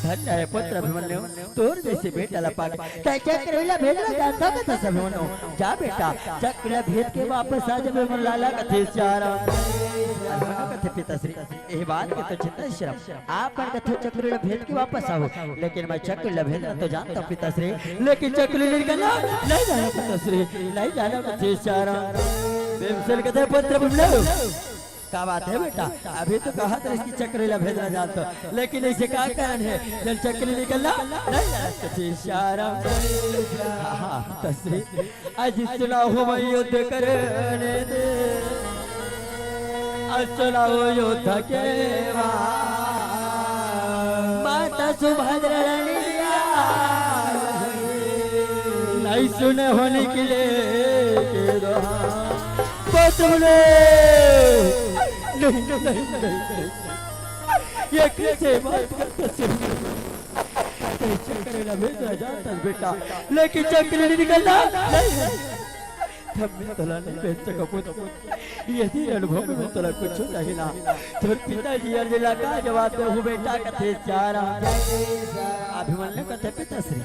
धन्य हे पुत्र अभिमन्यु, तोर जैसे बेटा ला पाके तैं चक्रव्यूह ला भेदना जानथस कथे अभिमन्यु। जा बेटा, चक्र ला भेद के वापस आ जाबे मोर लाला कथे सियाराम। अभिमन्यु कथे पिताश्री, ये बात के तो चिंता ही शर्म, आप मन कथो चक्र ला भेद के वापस आव, लेकिन मैं चक्र ला भेदना तो जानथों पिताश्री, लेकिन चक्र ला निकलना नहीं जानथों पिताश्री, नहीं जानथों कथे सियाराम। भीमसेन कथे पुत्र अभिमन्यु, का बात हे बेटा? अभी तो कहत रहिस कि चक्र ला भेदना जानथों, लेकिन अइसे का कारण हे जेन चक्र निकलना नहीं जानथों कथे सियाराम। हाँ, हाँ, पिताश्री, आज सुना हूँ मैं युद्ध कराने दे, आज सुना हूँ युद्ध के बाद माता सुभद्रा रानी नहीं सुने हो निकले के दोहा। पुत्र बोले, नहीं, नहीं, नहीं, नहीं। ये कैसे बात करथस? चक्र ला भेदना जानथस बेटा, लेकिन चक्र ला निकलना नहीं हे। तब मैं तोला नहीं भेज सकंव पुत्र। यदि रणभूमि में तोला कुछ हो जाही ना, तोर पिताजी अर्जुन ला का जवाब देहूं बेटा कथे सियाराम। अभिमन्यु कथे पिताश्री,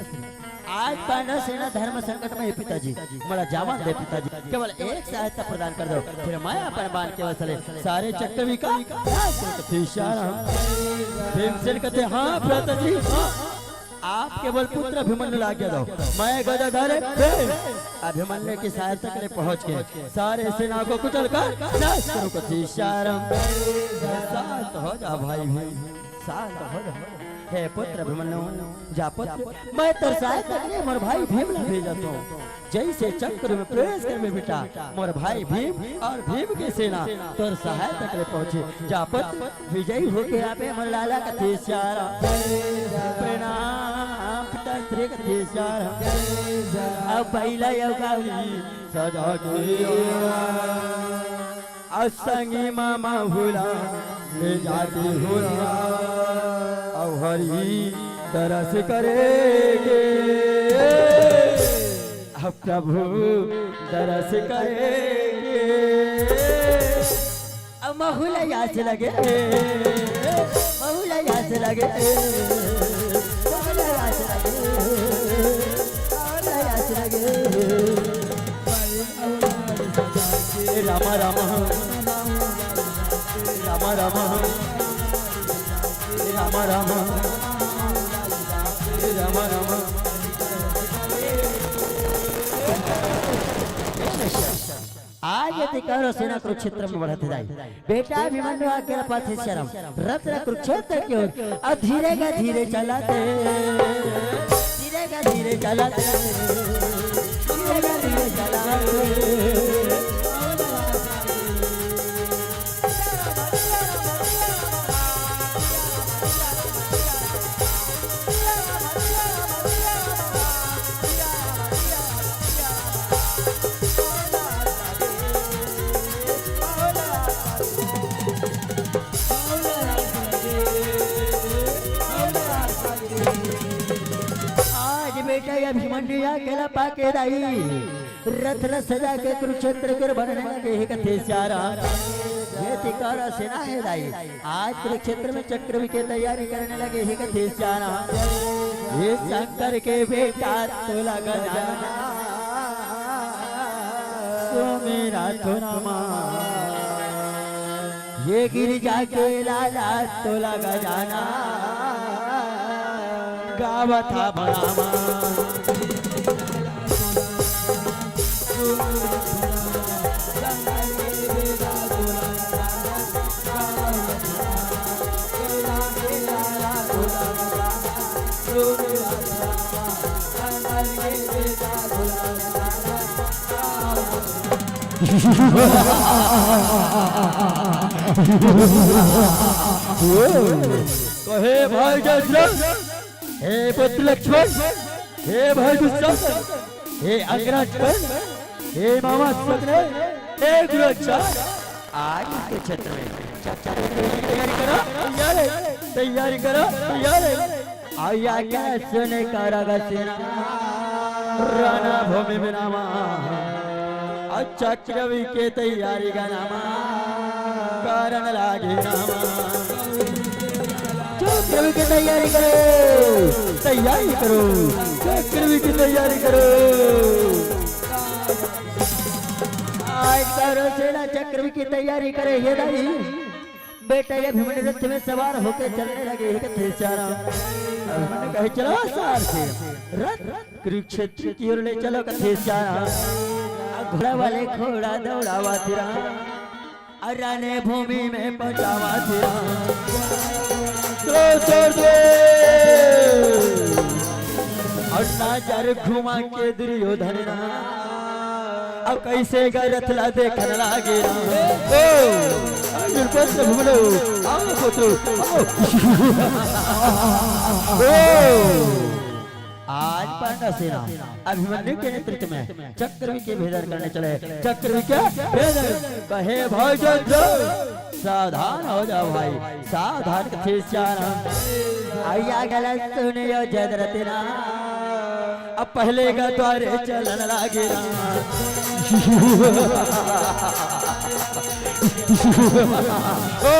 आज पांडव सेना धर्म संकट में हे पिताजी, मोला जावन दे पिताजी, केवल एक सहायता प्रदान कर दो, फिर मैं अपन बाण के वर्षा ले सारे चक्रव्यूह का नाश कर दूं कथे सियाराम। भीमसेन कथे हाँ भ्राता जी, हाँ। आप केवल पुत्र अभिमन्यु ला आज्ञा दो, मैं गदा धरे भीम अभिमन्यु की सहायता के लिए पहुंच के सारे सेना को कुचल कर नाश करूं कथे सियाराम। शांत हो जा भाई भीम, शांत हो जा। हे पुत्र अभिमन्यु, जा पुत्र, मैं तोर सहायता के लिए मोर भाई भीम ला भेजत हूं। जैसे चक्र में प्रवेश करबे बेटा, मोर भाई भीम अउ भीम के सेना तोर सहायता करे पहुंचे। जा पुत्र, विजयी होके आबे मोर लाला कथे सियाराम। प्रणाम पिताश्री कथे सियाराम। अब पहिला अउ गाड़ी सजा के अउ संगी मामा हुला ले जाती हुला, अउ हरि तरस करेगे, अब प्रभु तरस करेगे। अब महुला यास लगे, महुला यास लगे, महुला यास लगे, महुला यास लगे। राम राम, राम राम, राम राम, राम राम। आज ये कौरव सेना कुरुक्षेत्र में बढ़त हे दाई। बेटा अभिमन्यु आके पाथे शरम। रथ ला कुरुक्षेत्र के ओर। अब धीरे गा धीरे चलत हे। धीरे गा धीरे चलत हे। धीरे गा धीरे चलत हे। आज बेटा ये अभिमन्यु या केला पाके दाई रथ ल सजा के कुरुक्षेत्र के बढ़ने लगे हे कथे सियाराम। ये ती कौरव सेना हे दाई। आज कुरुक्षेत्र में चक्रव्यूह के तैयारी करने लगे हे कथे सियाराम। ये शंकर के बेटा तोला गजाना। सो मेरा तो नामा। ये गिरजा के लाला तोला गजाना। गावत हा भरामा। कहे भाई दशरथ, हे पुत्र लक्ष्मण, हे भाई दुशासन, हे अंगराज कर्ण, हे मामा शकुनि, हे गुरु अक्षय, आज इसके क्षेत्र में चर्चा करने की तैयारी करो, तैयारी करो, तैयारी करो, तैयारी। आया क्या सुने कौरव सेना, रणभूमि में नामा, अच्छा चक्रव्यूह के तैयारी का नामा, कारण लागे नामा। चक्रव्यूह की तैयारी करो, तैयारी करो, चक्रव्यूह की तैयारी करो। आज कौरव सेना चक्रव्यूह की तैयारी करे हे दाई। बेटा ये अभिमन्यु रथ में सवार होके चलने लगे हे कथे सियाराम। अभिमन्यु कहे चलो सारथी, रथ कुरुक्षेत्र की ओर ले चलो कथे सियाराम। अब घोड़ा वाले घोड़ा दौड़ावा तेरा, और रणभूमि में पहुंचावा तेरा। दो, चार, दो। और नजर घुमा के दुर्योधन ना, अब कैसे गा रथ ला देखन लागे ना। ओ, अर्जुन पुत्र भूमि लो, आओ पुत्र, आओ। ओ, आज पांडव सेना अभिमन्यु के नेतृत्व में चक्रव्यूह के भेदन करने चले। चक्रव्यूह के भेदन कहे भाई जयद्रथ, सावधान हो जाओ भाई, सावधान कथे सियाराम। आया गलत सुनियो जयद्रथ ना, अब पहले का द्वारे चलन लागे ना। ओ,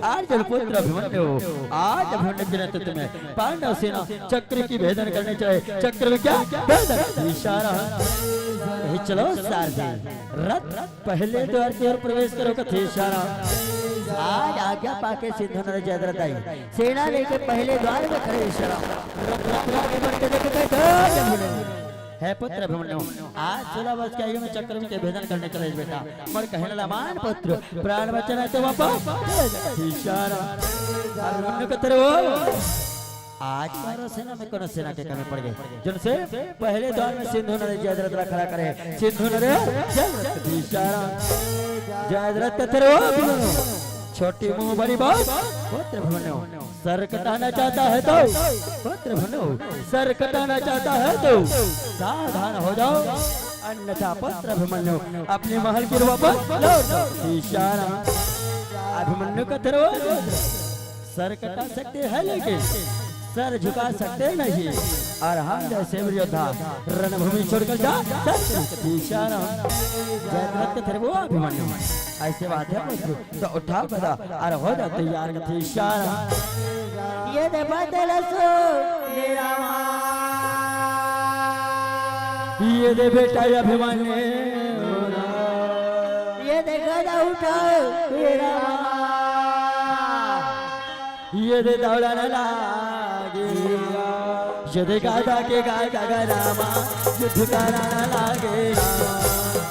अर्जुन पुत्र अभिमन्यु, आज अभिमन्यु के नेतृत्व में पांडव सेना चक्रव्यूह की भेदन करने चले। चक्रव्यूह क्या? भेदन। इशारा। यही चलो सारथी। रथ पहले द्वार की ओर प्रवेश करो कथे इशारा। आज आज्ञा पाके सिंधु नदी जयद्रथ आई। सेना लेके पहले द्वार में खड़े इशारा। रथ आगे बढ़ के देखे कहे, "हे पुत्र अभिमन्यु, आज सोलह वर्ष की आयु में चक्रव्यूह के भेदन करने चले बेटा।" पर कहने लगा, "मान पुत्र, प्राण बचन हे तो वापस इशारा।" अभिमन्यु कथे वो आज कौरव सेना में कोनो सेना के कमी पड़ गई, जिनसे पहले द्वार में सिंधु नदी जयद्रथ ला खड़ा करे। सिंधु नदी जयद्रथ इशारा। जयद्रथ कथे वो छोटी मुंह बड़ी बात। पुत्र अभिमन्यु, सर कटाना चाहता है तो, पुत्र अभिमन्यु, सर कटाना चाहता है तो सावधान हो जाओ, अन्यथा पुत्र अभिमन्यु अपने महल की ओर वापस लौट जाओ। इशारा। अभिमन्यु कथे वो सर कटा सकते हैं लेकिन सर झुका सकते नहीं। और हम जैसे वीर योद्धा रणभूमि छोड़कर जा सकते हैं। इशारा। जयद्रथ कथे वो अभिमन्यु, ऐसे बात है पुत्र, तो उठा गदा और हो जा तैयार कथे इशारा। ये दे बदल सो मेरा माँ। ये दे बेटा अभिमन्यु। ये दे गदा उठाओ मेरा माँ। ये दे दौड़न लागे। ये दे गादा के गादा गरामा, ये ठिकाना न लागे रामा।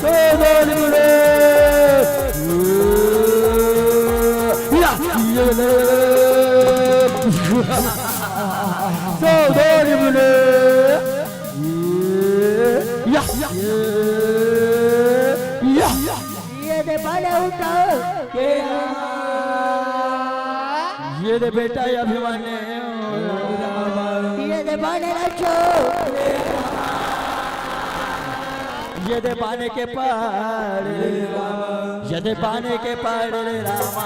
सावधान बोले। या, ये ले। सावधान बोले। या, या, या। ये दे पाले उठा। ये दे बेटा, ये अभिमान्य। ये दे पाले रखो। ये दे पाने के पार, ये दे पाने के पार रे रामा,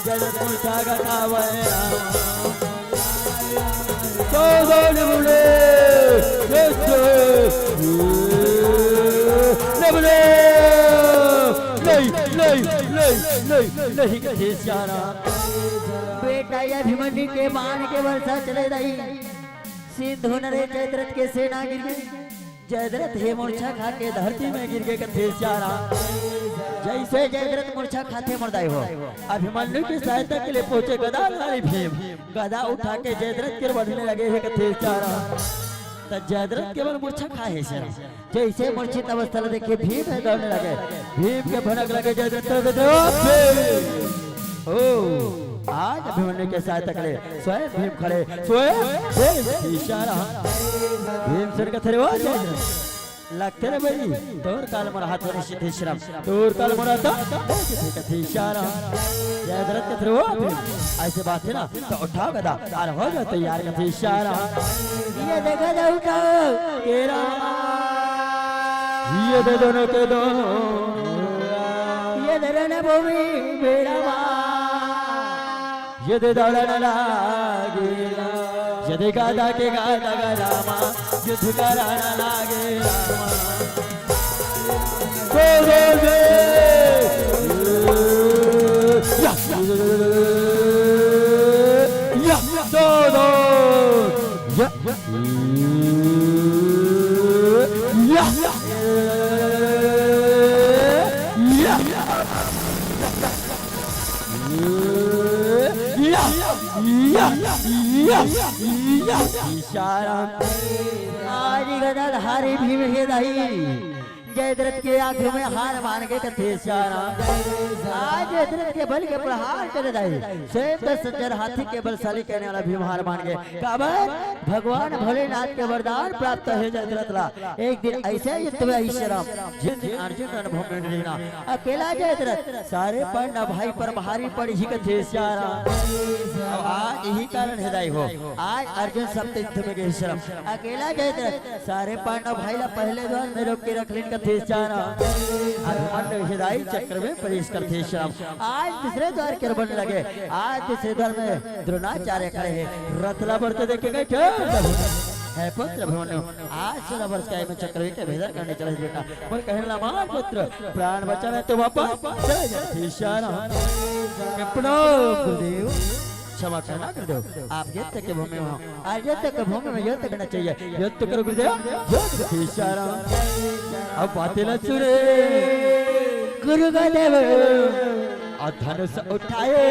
जद पूछा गतावे रामा। तो बोल बोले, ये तो, ये बोले, नहीं, नहीं, नहीं, नहीं, नहीं, कथेस्यारा। बेटा, ये अभिमन्यु के बाण के वर्षा चले रही। सिंधु नरे जयद्रथ के सेना गिर गई। जयद्रथ हे मूर्छा खा के धरती में गिर गे कथेस्यारा। जैसे जयद्रथ मूर्छा खाथे मुर्दाई हो, अभिमन्यु की सहायता के लिए पहुंचे गदाधारी भीम। गदा उठा के जयद्रथ के बढ़ने लगे हे कथेस्यारा। त जयद्रथ केवल मूर्छा खा हे सेरा। जैसे मूर्छित अवस्था ल देखे भीम हे दौड़ने लगे। भीम के भनक लगे जयद्रथ के, ओ, आज अभिमन्यु के सहायता के लिए स्वयं भीम खड़े, स्वयं भीम इशारा। भीम सिर कथेरे, ओ जयद्रथ, लगथे रे भाई, तोर काल मोर हाथ में निश्चित हे श्रम, तोर काल मोर हाथ में निश्चित हे कथेस्यारा। जयद्रथ कथेरे, ओ भीम, ऐसे बात हे ना, तो उठाओ गदा, अरे हो जाओ तैयार कथेस्यारा। ये देखा जाऊ का केरा, ये दे दोनों के दोनों, ये दे रणभूमि बेरा। यदि दौड़न लागे, यदि गादा के गादा गा रामा, युद्ध कराना लागे रामा। दो, दो, दे। या, या, दो, दो। या, या, या, या। या, या, या, या, या। इशारा। आज गदाधारी भीम हे दाई, जयद्रथ के आंख में हार मान के कथेस्यारा। आज जयद्रथ के बल के प्रहार करे दाई, स्वयं दस हजार हाथी के बलशाली कहने वाला भीम हार मान के। काबर? भगवान भोलेनाथ के वरदान प्राप्त हे जयद्रथ ला। एक दिन ऐसे युद्ध में आई श्री राम, जिन दिन अर्जुन रणभूमि में रहिना, अकेला जयद्रथ सारे पांडव भाई पर भारी पड़ही कथेस्यारा। अब आज यही कारण हे दाई हो, आज अर्जुन सब युद्ध में गे श्री राम, अकेला जयद्रथ सारे पांडव भाई ला पहले द्वार में रोक के रख लिन कथेस्यारा। अब पांडव हे दाई चक्र में प्रवेश करथे श्री राम। आज दूसरे द्वार के बन लगे, आज दूसरे द्वार में द्रोणाचार्य खड़े हे। रथ ला बढ़ते देखे गए, हे पुत्र अभिमन्यु, आज सोलह वर्ष के आयु में चक्रव्यूह के भेदन करने चले बेटा। मोर कहने ला मान पुत्र, प्राण बचाना हे तो वापस चले जा। इशारा। प्रणाम गुरुदेव। क्षमा करना गुरुदेव, आप युद्ध के भूमि में हो। आज युद्ध के भूमि में युद्ध करना चाहिए। युद्ध करो गुरुदेव, युद्ध। इशारा। अब बातें न सुने गुरु गुरुदेव। और धनुष उठाए,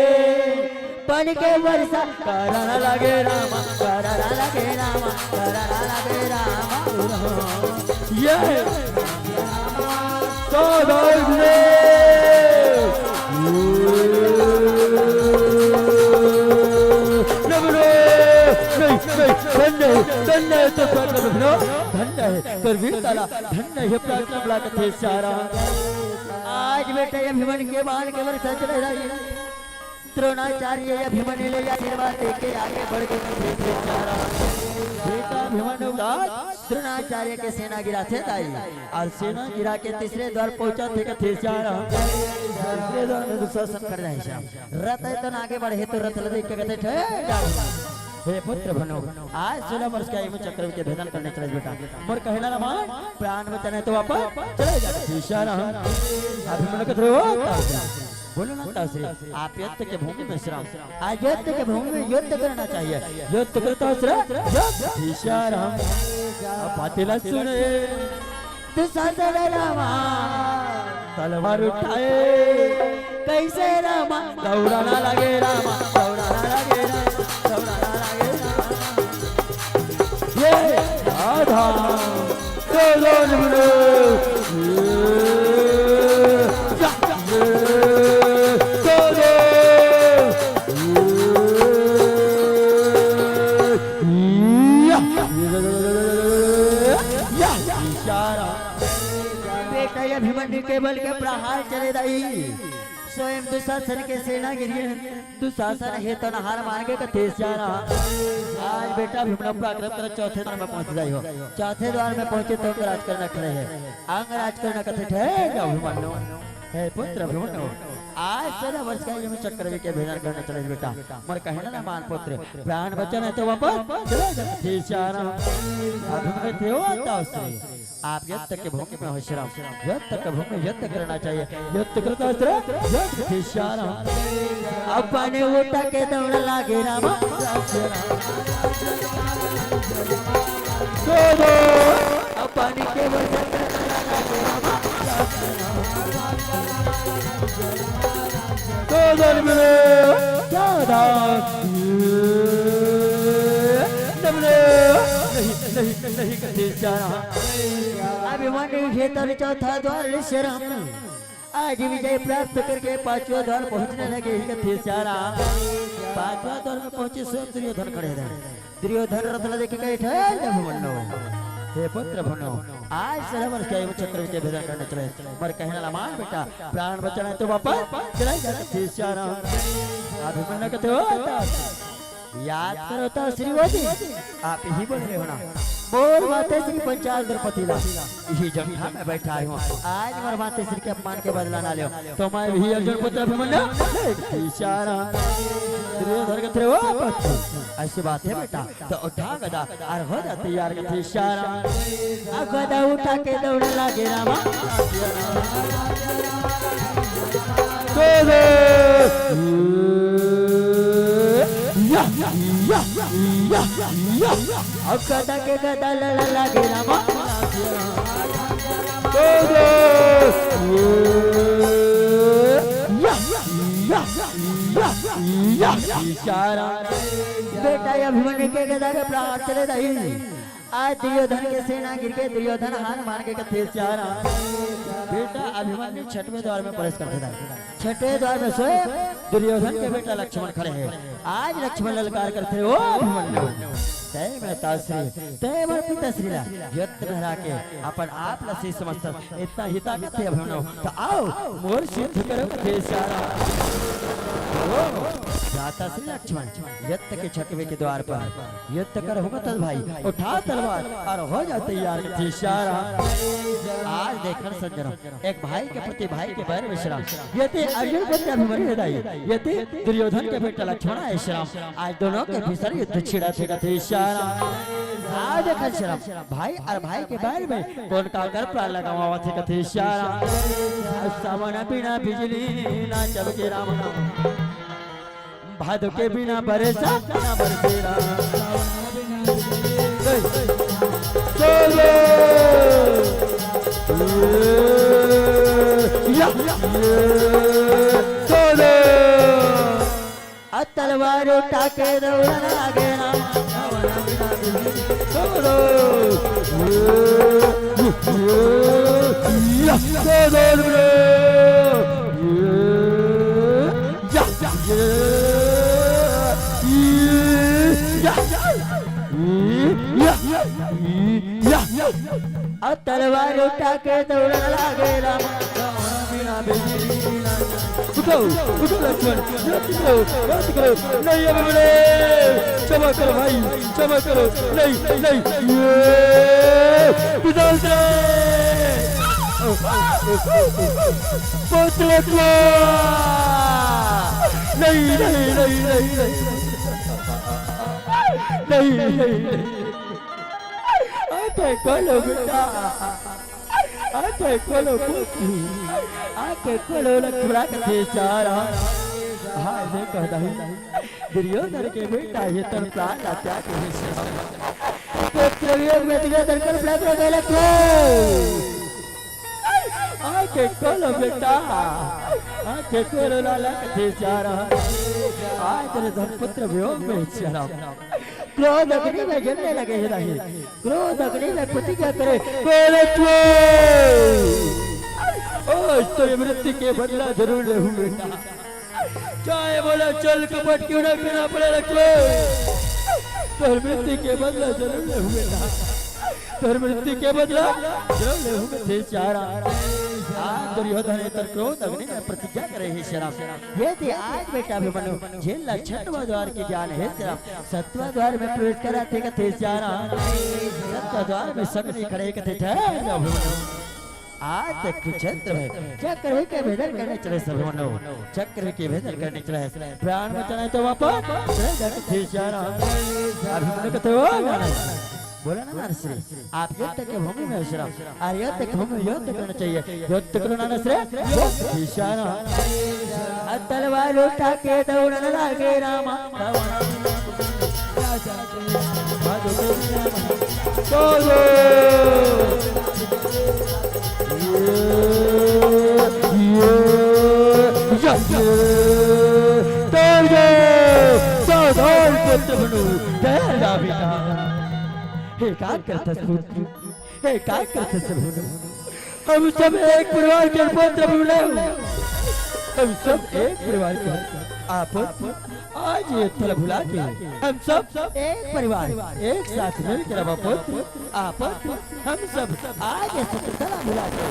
बन के वर्षा करन लगे रामा, करन लगे रामा, करन लगे रामा। ये तो दौड़ ले। नहीं, नहीं, धन्य हे, धन्य हे तो धन्य हे, धन्य हे। करवीर ताला धन्य हे पराक्रम ला कथेस्यारा। आज बेटा ये अभिमन्यु के बाण के वर्षा चले रही। द्रोणाचार्य अभिमन्यु ले आशीर्वाद देके आगे बढ़ के कथेस्यारा। बेटा अभिमन्यु का द्रोणाचार्य के सेना गिराथे दाई। और सेना गिरा के तीसरे द्वार पहुंचथे कथेस्यारा। तीसरे द्वार में दुशासन खड़े हे श्याम। रथ हे तो ना आगे बढ़े तो रथ ल देख के कथे ठहर जा। हे पुत्र भनो, आज सोलह वर्ष के आयु में चक्रव्यूह के भेदन करने चले बेटा। मोर कहना ला मान, प्राण बचाना हे तो वापस चले जा। इशारा। अभिमन्यु कथेरे, ओ ताऊ श्री, बोलो ना ताऊ श्री, आप युद्ध के भूमि में श्री राम, आज युद्ध के भूमि में युद्ध करना चाहिए। युद्ध करता श्री राम, युद्ध। इशारा। अब बातें ला सुने। दुशासन रामा तलवार उठाए, कैसे रामा दौड़ाना लगे रामा, दौड़ाना लगे रामा, दौड़ाना लगे रामा। ये राधा, चलो निमलो। तै अभिमन्यु के बल के प्रहार चले दाई। स्वयं दुशासन के सेना गिरी। दुशासन हे तो नहार मार के कथे सियाराम। आज बेटा अभिमन्यु पराक्रम कर चौथे द्वार में पहुंच जाई हो। चौथे द्वार में पहुंचे तो अंगराज कर्ण खड़े हे। अंगराज कर्ण कथे, "ठहर जा अभिमन्यु। हे पुत्र अभिमन्यु, आज सदा वर्ष का ये में चक्रव्यूह के भेदन करने चले बेटा। मोर कहना ना मान पुत्र, प्राण बचन हे तो वापस चले जा कथे सियाराम।" अभिमन्यु थे हो आता उससे। आप युद्ध के भूमि में हो श्रम, युद्ध के भूमि में युद्ध करना चाहिए। युद्ध करता श्रम, युद्ध कथे सियाराम। अपने उठा के दौड़ लागे रामा। दो दो, अपने के वजन में दौड़ लागे रामा। दो दो मिले, क्या दास? नहीं, नहीं, नहीं, कथे सियाराम। अभिमन्यु हे तर चौथा द्वार ले श्रम। आज विजय प्राप्त करके पांचवा द्वार पहुंचने लगे ही कथे सियाराम। पांचवा द्वार में पहुंचे स्वयं दुर्योधन खड़े हे। दुर्योधन रथ ला देख के कहे, "ठहर जा अभिमन्यु। हे पुत्र अभिमन्यु, आज सदा वर्ष का ये चक्रव्यूह के भेदन करने चले। मोर कहना ला मान बेटा, प्राण बचन हे तो वापस चले जा कथे सियाराम।" अभिमन्यु कथे, "हो दास, याद करो तो श्री मोदी, आप ही बोल रहे हो ना, मोर माते श्री पंचाल द्रौपदी ला, यही जंघा में बैठाए हूँ। आज मोर माते श्री के अपमान के बदला ना लेव, तो मैं भी अर्जुन पुत्र अभिमन्यु।" सियाराम। दुर्योधन कथे, "ओ पुत्र, ऐसी बात हे बेटा, तो उठा गदा और हो जा तैयार कथे सियाराम।" अब गदा उठा के दौड़ लागे रामा। दो दो। या, या, या, या। अब गदा के गदा लड़ा लागे रामा। दो दो। या, या, या, या, या। सियाराम। बेटा अभिमन्यु के गदा के प्रहार चले दाई। आज दुर्योधन के सेना गिर के दुर्योधन हार मान के कथे सियाराम। बेटा अभिमन्यु छठवें द्वार में प्रवेश करथे दाई। छठवें द्वार में स्वयं दुर्योधन के बेटा लक्ष्मण खड़े हे। आज लक्ष्मण ललकार करथे, "ओ अभिमन्यु, तै मोर पिताश्री, तै मोर पिताश्री ला युद्ध में हरा के अपन आप ला श्री समझथस, इतना ही ताकत हे अभिमन्यु, तो आओ मोर से युद्ध करो कथे सियाराम।" ओ भ्राता श्री लक्ष्मण, युद्ध के छठवें के द्वार पर युद्ध कर होगा तब भाई, उठा तलवार और हो जा तैयार कथे सियाराम। आज देखन सज्जनों, एक भाई के प्रति भाई के बैर विश्राम। ये ते अर्जुन पुत्र अभिमन्यु हे दाई, ये ते दुर्योधन के बेटा लक्ष्मण हे श्याम। आज दोनों के भीषण युद्ध छिड़त हे कथे श्याम। आज देखत श्याम, भाई और भाई के बैर में कोन काकर प्राण लगावत हे कथे श्याम। सावन बिना बिजली ना चमके राम। भादो के बिना बरसा ना बरसे राम। चलो। या, चलो। आ तलवार उठा के दौड़न लागे राम। चलो। या, चलो। या, या, या, या, या, या, या, या। आ तलवार उठा के दौड़न लागे राम। उठो, उठो लक्ष्मण, मत करो, मत करो, नहीं अभिमन्यु, क्षमा करो भाई, क्षमा करो, नहीं, नहीं, ये, पिता उतरे। पुत्र को नहीं, नहीं, नहीं, नहीं, नहीं। नहीं, नहीं, नहीं। आंखें खोलो बेटा, आंखें खोलो पुत्र, आंखें खोलो लक्ष्मण के बेचारा। हाँ, ये कहता हूँ, दुर्योधन के बेटा ये तन प्राण ला त्याग हे। पुत्र वियोग में दुर्योधन कर प्राण ला गए लक्ष्मण। आंखें खोलो बेटा, आंखें खोलो लाला के बेचारा। आज तेरे धर्मपुत्र वियोग में बेचारा। क्रोध अग्नि में जलने लगे हे राही। क्रोध अग्नि में प्रतिज्ञा करे, क्रोध क्रोध। ओ, इस तेरी मृत्यु के बदला जरूर लूंगा। चाहे बोला चल कपट क्यों ना करना पड़े लक्ष्मण, पर मृत्यु के बदला जरूर लूंगा। तोर मृत्यु के बदला जरूर लेहूं कथे श्री राम। आज दुर्योधन एकर क्रोध अग्नि में प्रतिज्ञा करे हे श्री राम। यदि आज बेटा अभिमन्यु जेल ला छठवां द्वार के ज्ञान हे श्री राम, सतवां द्वार में प्रवेश कराथे कथे श्री राम। सतवां द्वार में संग नहीं खड़े कथे, ठहर जा अभिमन्यु। आज तक कुरुक्षेत्र में चक्रव्यूह के भेदन करने चले श्री अभिमन्यु, चक्रव्यूह के भेदन करने चले। प्राण बचाना हे तो वापस चले जा कथे श्री राम। अभिमन्यु कथे, ओ नारद, बोला ना नारद श्री, आप युद्ध के भूमि में श्री राम, अरे युद्ध के भूमि में युद्ध करना चाहिए, युद्ध करो नारद श्री, युद्ध करो। अ तलवार उठा के दौड़न लागे रामा। दौड़ो। ये, ये, ये, दौड़ो। सावधान पुत्र बनू, ठहर जा बेटा। हे का करथस पुत्र? हे का करथस प्रभु? हम सब एक परिवार के पुत्र बनू। हम सब एक परिवार के। आप आज ये थल भुला के हम सब एक परिवार, एक साथ मिल के रहो पुत्र। आप हम सब आज ये शत्रुता भुला के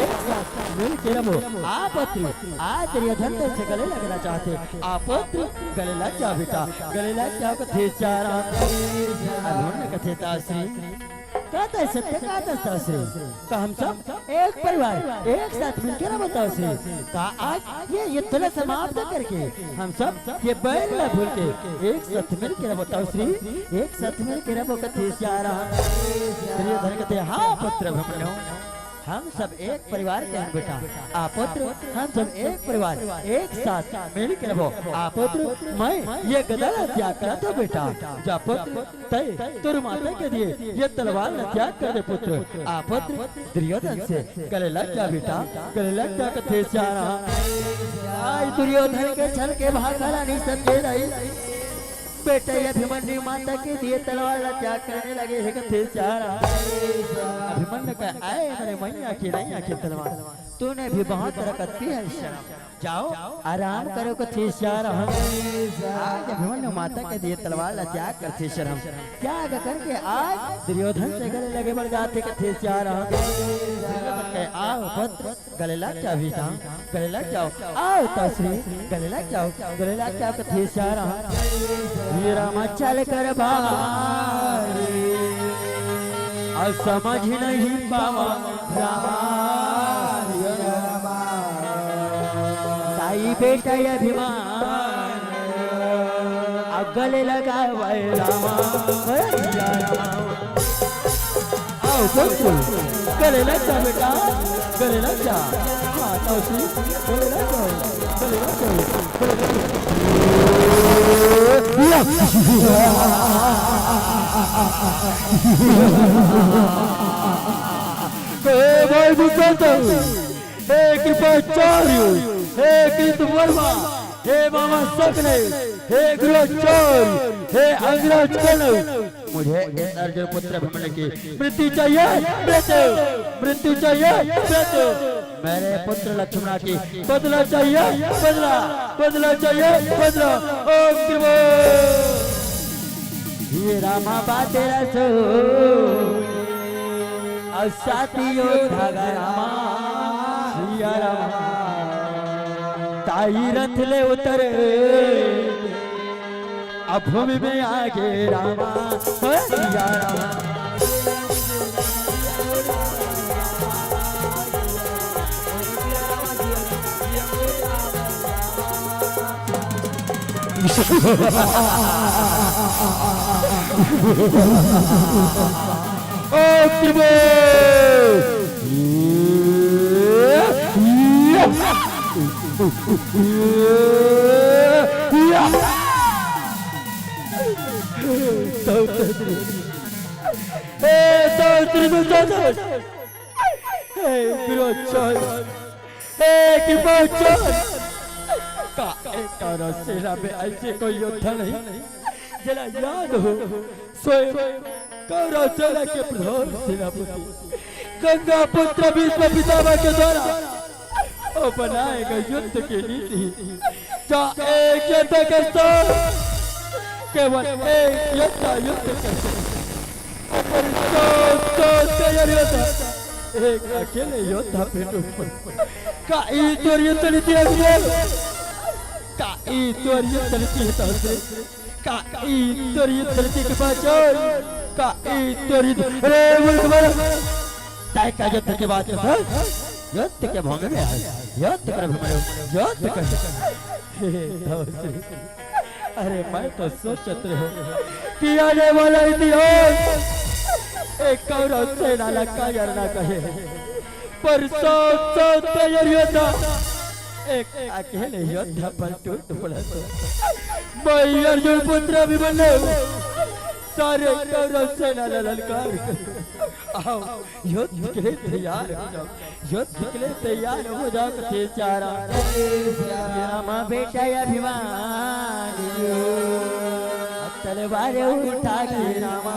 एक साथ मिल के रहो। आप पुत्र आज दुर्योधन से गले लगना चाहते। आप पुत्र गले लग जाओ बेटा, गले लग जाओ कथे श्री राम। अभिमन्यु कथे तात श्री, का तात श्री, का तात श्री, का हम सब एक परिवार एक साथ मिलके रहो तात श्री, का आज ये युद्ध ला समाप्त करके हम सब ये बैर ला भूल के एक साथ मिलके रहो तात श्री, एक साथ मिलके रहो कथे श्री राम। दुर्योधन कथे, हाँ पुत्र अभिमन्यु, हम सब एक परिवार के हन बेटा। आ पुत्र, हम सब एक परिवार, एक साथ मिल के रहो। आ पुत्र, मैं ये गदा ला त्याग करत हूँ बेटा। जा पुत्र, तय तोर माता के दिए ये तलवार ला त्याग कर दे पुत्र। आ पुत्र, दुर्योधन से गले लग जा बेटा, गले लग जा कथे श्री राम। आज दुर्योधन के छल के भाखा ला नहीं समझे रही। बेटा, ये अभिमन्यु माता के दिए तलवार ला त्याग करने लगे हे कथे श्री राम। अभिमन्यु कहे, आए मेरे मैया की नैया की तलवार, तूने भी बहुत हरकत की है श्री राम। जाओ, आराम करो कथे श्री राम। आज अभिमन्यु माता के दिए तलवार ला त्याग करथे श्री राम। त्याग करके आज दुर्योधन से गले लगे बर जाथे कथे श्री राम। दुर्योधन कहे, आओ पुत्र, गले लग जाओ बेटा, गले लग जाओ। आओ तात श्री, गले लग जाओ, गले लग जाओ कथे श्री राम। हे रामा चल कर बाहर, अउ समझ नहीं पावा रामा। ताई बेटा अभिमन्यु, अउ गले लगावे रामा। आओ, पुत्र, गले लग जा बेटा, गले लग जा। हाँ, तात श्री, गले लग जाओ, गले लग जाओ, गले लग जाओ। हे भाई दुष्यंत, हे कृपाचार्य, हे कृत वर्मा, हे मामा सकने, हे गुरुचार्य, हे अंगराज कर्ण, मुझे इस अर्जुन पुत्र अभिमन्यु की मृत्यु चाहिए, मृत्यु, मृत्यु चाहिए, मृत्यु। मेरे पुत्र लक्ष्मणा की बदला चाहिए, बदला, बदला चाहिए, बदला। ओम त्रिभुवन। हे रामा बा तेरा सो, अउ साथियो धागा रामा, सिया रामा। ताई रथ ले उतर, अब भूमि में आगे रामा, हो सिया रामा। ओ त्रिभुवन। ए सावित्री दुर्योधन, हे विरोचन, हे कृपाचार्य, का एक और सेना में ऐसे कोई योद्धा नहीं, जेला याद हो, स्वयं कौरव सेना के प्रधान सेनापति गंगा पुत्र भीष्म पितामह के द्वारा और बनाए गए युद्ध की नीति, जहाँ एक योद्धा के साथ केवल एक योद्धा युद्ध कर सके। और इस तो तैयार होता। एक अकेले योद्धा पे टूट पड़ा। का ई तोर युद्ध नीति है गुरु? का ई तोर युद्ध नीति है तोर? का ई तोर युद्ध नीति के बात है? का ई तोर युद्ध, अरे मूर्ख बालक, तय का युद्ध के बात है? युद्ध के भंग में है, युद्ध कर भंग, युद्ध कर। हे धौंसी, अरे मैं तो सोचत रहे कि आने वाला इतिहास एक कौरव सेना ला कायर ना कहे, पर सौ सौ तैयार योद्धा एक अकेले योद्धा पर टूट पड़ा तो मैं अर्जुन पुत्र अभिमन्यु सारे कौरव सेना ला ललकार कर, आओ, युद्ध के लिए तैयार हो जाओ, युद्ध के लिए तैयार हो जाओ, कथे चारा। रामा बेटा अभिमन्यु, तलवार उठा के रामा